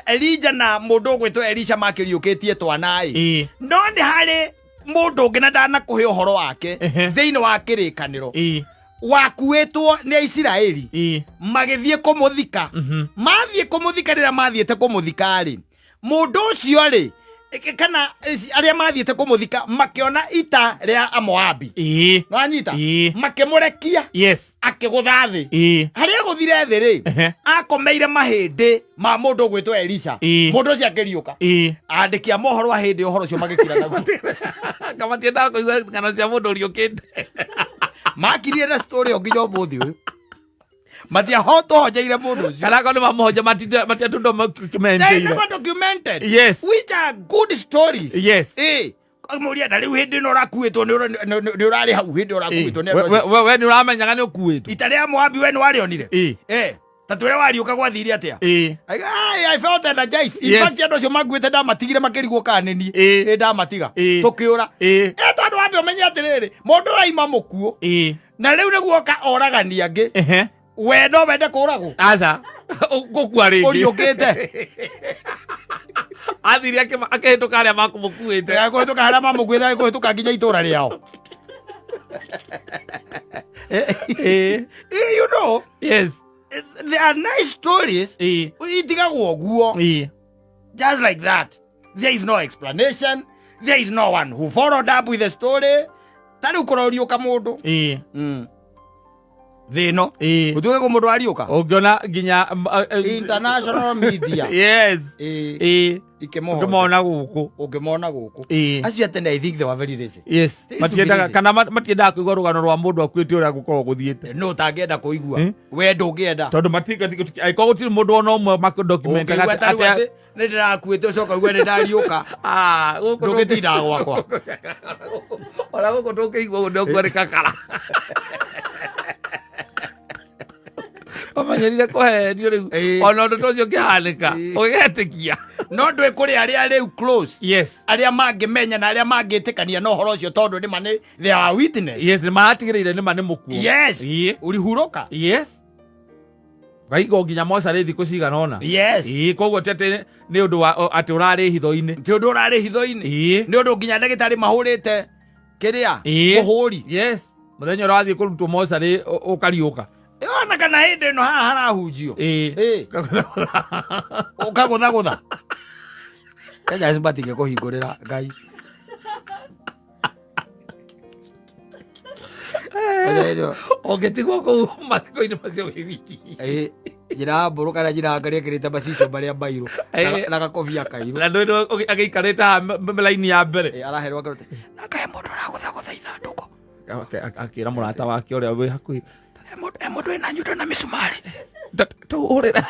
Elija na mũndũ ũgwĩtwo Elisha makĩriũkĩtie twana ĩ. No nĩ harĩ mũndũ ũngĩ na ndanakũhe ũhoro wake thĩinĩ wa kĩrĩkanĩro. Wakuĩtwo nĩ Aisiraeli. Magĩthiĩ kũmũthika. Mathiĩ kũmũthika rĩrĩa mathiĩte kũmũthika rĩ, mũndũ ũcio rĩ, kana arĩa mathiĩte kũmũthika makĩona ita rĩa Amoabi. Nĩwanyita? Makĩmũrekia. Yes. Akĩgũtha thĩ. Harĩa agũthire thĩ rĩ, akomeire mahĩndĩ ma mũndũ ũgwĩtwo Elisha. Mũndũ ũcio akĩriũka. Andĩki a mohoro a hĩndĩ ũhoro ũcio magĩkira naguo. Kamatiendaga kũigua ng'ano cia mũndũ ũriũkĩte. Makirire na story ĩyo nginya ũmũthĩ ũyũ. Matiahotũhonjeire mũndũ ũcio. Kana akorwo nĩ mamũhonja matiatũndũ They never documented. Yes. Which are good stories. Yes. Mũria na rĩu hĩndĩ ĩno ũrakuĩtwo nĩ ũrarĩ hau hĩndĩ ũrakuĩtwo nĩ andũ acio. We nĩ ũramenyaga nĩ ũkuĩtwo. Ita rĩa Moabi we nĩ warĩonire? Ta twĩre wariũka gwathire atĩa? I felt energized. In fact andũ acio makuĩte ndamatigire makĩrigwo kana nĩ niĩ. Ĩ ndamatiga. Tũkĩũra. Tondũ wambe ũmenye atĩrĩrĩ, mũndũ ũraima mũkuũ. Na rĩu nĩguo oka oragani angĩ. We no wende kũragwo? Aca. Gũkua rĩngĩ. Ũriũkĩte. Athire akĩhĩtũka arĩa makũmũkuĩte. Akĩhĩtũka arĩa mamũkuĩte, akĩhĩtũka nginya itũra rĩao. You know. Yes. There are nice stories. Itigagwo ũguo. Just like that. There is no explanation. There is no one who followed up with the story. Ta rĩu kũroriũka mũndũ. Thĩ ĩno. Gũtuĩke kũ mũndũ ariũka. Ũngĩona nginya international media. Yes. Ikĩmũhota. Ũngĩmona gũkũ. Ũngĩmona gũkũ. Acio atene I think they were very lazy. Yes. Matiendaga kana matiendaga kũigua rũgano rwa mũndũ akuĩte ũrĩa gũkorwo gũthiĩte. No ũtangĩenda kũigua. We ndũngĩenda. Tondũ angĩkorwo gũtirĩ mũndũ ona ũmwe makĩdocumentaga Ũngĩigua ta rĩu atĩ nĩ ndĩrakuĩte ũcoka ũigue nĩ ndariũka. Ndũngĩtinda gwakwa. Ona gũkũ ndũngĩigua ũguo nĩ ũkuo nĩ kakara. Ũmenyerire kũhenio rĩu. Ĩĩ. Ona ũndũ ta ũcio ũngĩhanĩka, Ĩĩ. ũgetĩkia. No ndwĩ kũrĩ arĩa rĩu close, Yes. arĩa mangĩmenya na arĩa mangĩtĩkania na ũhoro ũcio, tondũ nĩma nĩ they are witness. Yes, nĩ maratigĩrĩire nĩma nĩ mũkuo. Yes. Ĩĩ. Ũrihurũka. Yes. Ũkaigwo nginya mocarĩ thikũ cigana ũna. Yes. Ĩĩ, koguo ti atĩ nĩ ũndũ wa atĩ ũrarĩ hitho-inĩ. Ti ũndũ ũrarĩ hitho-inĩ. Ĩĩ. Nĩ ũndũ nginya ndagĩtarĩ mahũrĩte kĩrĩa, Ĩĩ. mũhũri. Yes. Mũthenya ũrĩa wathiĩ kũrutwo mocarĩ ũkariũka. Ona kana hĩndĩ ĩno haha harahunjio. Ĩĩ. Ĩĩ. Ũkagũthagũtha Kenya acio matingĩkũhingũrĩra Ngai. Ũngĩtigwo kũu mathiko-inĩ macio wĩ wiki. Ĩĩ, njĩra ya mbũrũ kana njĩra ya ngarĩ ĩkĩrĩte macicio marĩa mairũ Ĩĩ. na gakobia kairũ. Na ndũĩ agĩikarĩte haha raini ya mbere. Ĩĩ, araherwo akarute na kahe mũndũ ũragũthagũtha ithandũkũ. Akĩra mũrata wake ũrĩa wĩ hakuhĩ, He mũndũ wĩna nyundo na mĩcumarĩ. Tũhũrĩre.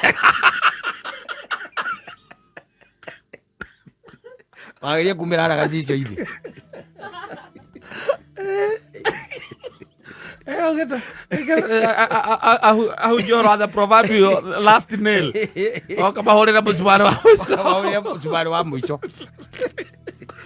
Wageria kumĩra harĩa gacicio-inĩ. Ahunjia ũhoro wa the proverbial last nail, oka mahũrĩre mũcumarĩ wa mũico. Mahũrĩre mũcumarĩ wa mũico.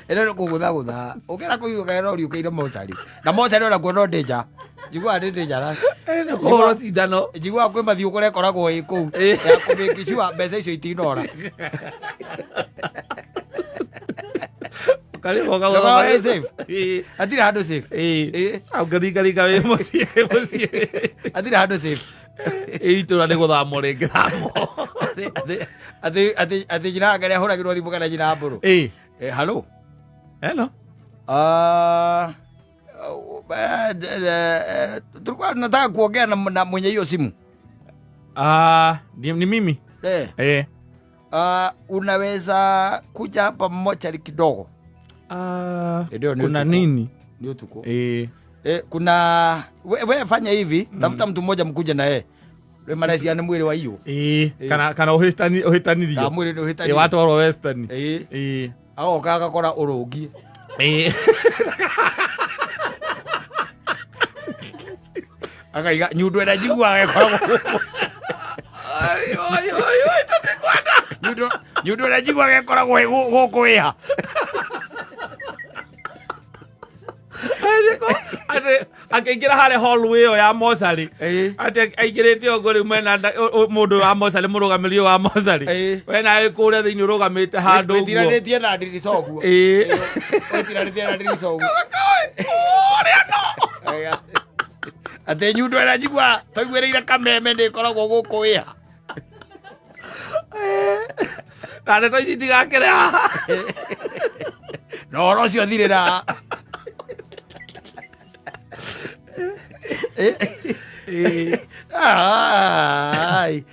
Ĩno nĩ kũgũthagũtha ũkĩra kũriũka, no ũriũkĩire mocarĩ, na mocarĩ onakuo no ndĩnja njiguaga nĩ dangerous. Nĩ kũhũrwo cindano. Njiguaga kwĩ mathiũ kũrĩa ĩkoragwo ĩ kũu ya kũmĩki sure mbeca icio itinora. Ũkarĩhwo. Ndũkoragwo wĩ safe. Hatirĩ handũ safe. Ĩĩ. Ũngĩringaringa wĩ mũciĩ mũciĩ. Hatirĩ handũ safe. Itũra nĩ gũthamwo rĩngĩ thamwo. Atĩ nyina wa Ngarĩ ahũragĩrwo thimũ kana nyina wa mbũrũ. Ĩĩ. Eh, hello. Hello. Ah, tulikuwa tunataka kuongea na mwenye hiyo simu. Ah, ni mimi. Eh. Eh. Unaweza kuja hapa mochari kidogo? Ah, Ndio, ni kuna utuku. nini? Ni utuku. Eh. Eh, kuna we fanya hivi, tafuta mtu mmoja mkuje na yeye. We maracia nĩ mwĩrĩ wa iyo. Ĩĩ, kana ũhĩtani Ka ũhĩtanirio. mwĩrĩ nĩ Ĩĩ, ũhĩtanirio. watwarwo western. Ĩĩ. Ĩĩ. Agoka agakora ũrũngiĩ. Ĩĩ. Akaiga nyundo ĩrĩa njiguaga ĩkoragwo gũkũ. Ai, oi, oi, oi, tũtikwenda. Nyundo ĩrĩa njiguaga ĩkoragwo ĩ gũkũ ĩha. Atĩ akĩingĩra harĩa hallway ĩyo ya mocarĩ, Ĩĩ. atĩ aingĩrĩte ũguo rĩu mena mũndũ wa mocarĩ, mũrũgamĩrĩri wa mocarĩ, Ĩĩ. we nawe kũrĩa thĩinĩ ũrũgamĩte handũ ũguo. Wĩtiranĩtie na ndirica ũguo. Ĩĩ. Wĩtiranĩtie na ndirica ũguo. Ũrĩa no Atĩ nyundo ĩrĩa njiguaga twaiguĩrĩire kameme nĩ ĩkoragwo gũkũ ĩha. Na ndeto ici itigakĩre haha. Na ũhoro ũcio thirĩra. Ai.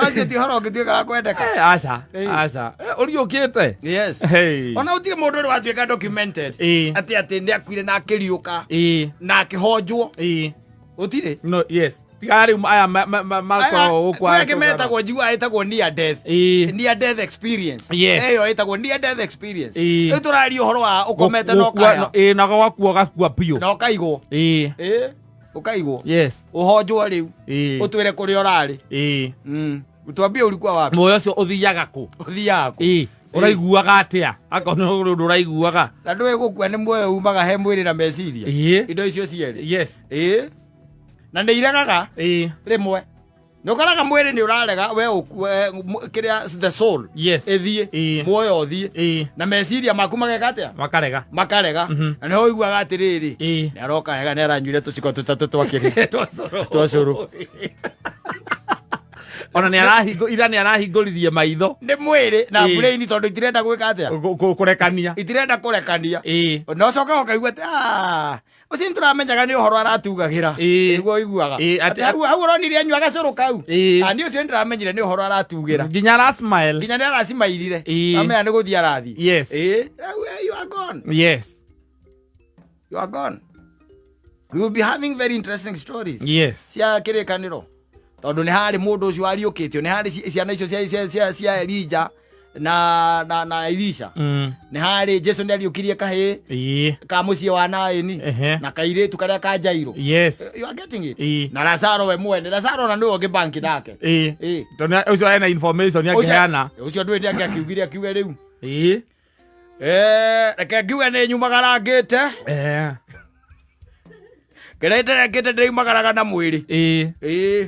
Ũcio ti ũhoro ũngĩtuĩka wa kwendeka. Eh, aca. Ĩĩ. Aca. Eh, ũriũkĩte. Yes. Hey. Ona gũtirĩ mũndũ ũrĩ watuĩka documented Ĩĩ. atĩ nĩ akuire na akĩriũka Ĩĩ. na akĩhonjwo. Ĩĩ. Gũtirĩ. No, yes, tiga rĩu aya makoragwo gũkũ. Kwĩ angĩ metagwo, njiguaga ĩtagwo near death. Ĩĩ. Near death experience. Yes. Ĩyo ĩtagwo near death experience. Ĩĩ. Rĩu tũraria ũhoro wa ũkomete na Gũkua- ũkaya. Ĩĩ, na gakua gakua biũ. Na ũkaigwo. Ĩĩ. Ĩĩ, ũkaigwo. Yes. Ũhonjwo rĩu. Ĩĩ. Ũtwĩre kũrĩa ũrarĩ. Ĩĩ. Ũtwambie ũrikua wapi. Muoyo ũcio ũthiaga kũ? Ũthiaga kũ? Ĩĩ, ũraiguaga atĩa akorwo nĩ ũndũ ũraiguaga? Na ndũĩ gũkua nĩ muoyo umaga he mwĩrĩ na meciria. Ĩĩ. Indo icio cierĩ. Yes. Ĩĩ, na nĩ iregaga. Ĩĩ. Rĩmwe nĩ ũkoraga mwĩrĩ nĩ ũrarega we ũkue, kĩrĩa the soul Yes. ĩthiĩ. Ĩĩ. Muoyo ũthiĩ. Ĩĩ. Na meciria maku mageka atĩa? Makarega. Makarega. Na nĩho ũiguaga atĩrĩrĩ, nĩ aroka wega, nĩ aranyuire tũciko tũtatũ twa kĩrĩ twa twa cũrũ. Ona nĩ arahingũ ira nĩ arahingũririe maitho. Nĩ mwĩrĩ na Ĩĩ. brain, tondũ itirenda gwĩka atĩa? Kũrekania. Itirenda kũrekania. Ĩĩ. Na ũcoka ũkaigua atĩ, "Ah, ũcio nĩ tũramenyaga nĩ ũhoro aratugagĩra." Ĩĩ. Nĩguo ũiguaga. Ĩĩ, Atĩ hau ũronire anyua gacũrũ kau. Ĩĩ. Ah, niĩ ũcio nĩ ndĩramenyire nĩ ũhoro aratugĩra. Nginya arasmile. Nginya nĩ aracimairire. Ĩĩ. Amenya nĩ gũthiĩ arathiĩ. Yes. Ĩĩ. Rĩu, you are gone. Yes. You are gone. We will be having very interesting stories Yes. cia kĩrĩkanĩro, tondũ nĩ harĩ mũndũ ũcio wariũkĩtio, nĩ harĩ ciana icio cia Elija Na na na Elisha. Nĩ harĩ Jesu nĩ ariũkirie kahĩĩ ka mũciĩ wa Naini na kairĩtu karĩa ka Jairo. You are getting it? Na Lazaro we mwene. Lazaro na nĩwe ũngĩ nake. Tondũ ũcio ena information angĩheana. Ũcio ndũĩ nĩ angĩakiugire akiuge rĩu. Reke ngiuge nĩ nyumagarangĩte. Kĩrĩa iterekĩte ndĩriumagaraga na mwĩrĩ. Ĩĩ.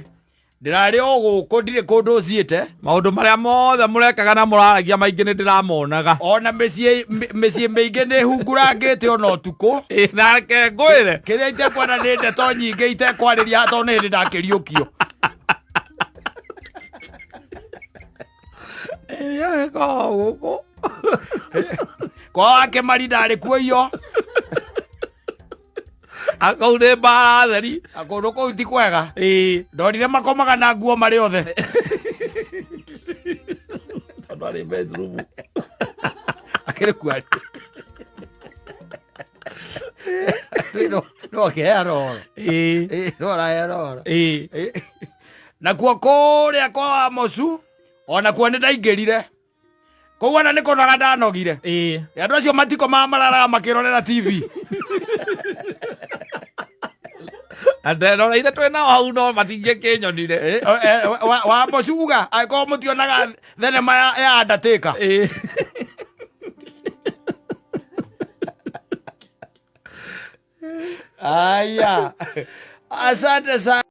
Ndĩrarĩ o gũkũ, ndirĩ kũndũ thiĩte. Maũndũ marĩa mothe mũrekaga na mũraragia maingĩ nĩ ndĩramonaga. Ona mĩciĩ mĩciĩ mĩingĩ nĩ hungurangĩte ona ũtukũ. Ĩĩ, na reke ngwĩre. Kĩrĩa itekwenda nĩ ndeto nyingĩ itekwarĩria haha tondũ nĩ hĩndĩ ndakĩriũkio. Ĩĩ, ĩkoragwo gũkũ. Kwa wake mari ndarĩ kuo iyo. Akau nĩ mbara theri. Na kũndũ kũu ti kwega. Ndonire makomaga na nguo marĩ othe. Tondũ arĩ bedroom. Akĩrĩ kuo arĩ. No no akĩheana ũhoro. Ĩĩ, no araheana ũhoro. Ĩĩ. Nakuo kũrĩa kwa Wamocu onakuo nĩ ndaingĩrire. Kũu ona nĩ kũnoga ndanogire. Andũ acio matikomaga mararaga makĩrorera TV. Nderoreire twĩ nao hau no matingĩkĩnyonire. Wamocu uga angĩkorwo mũtionaga thenema ya Undertaker. Aya. Asante sana.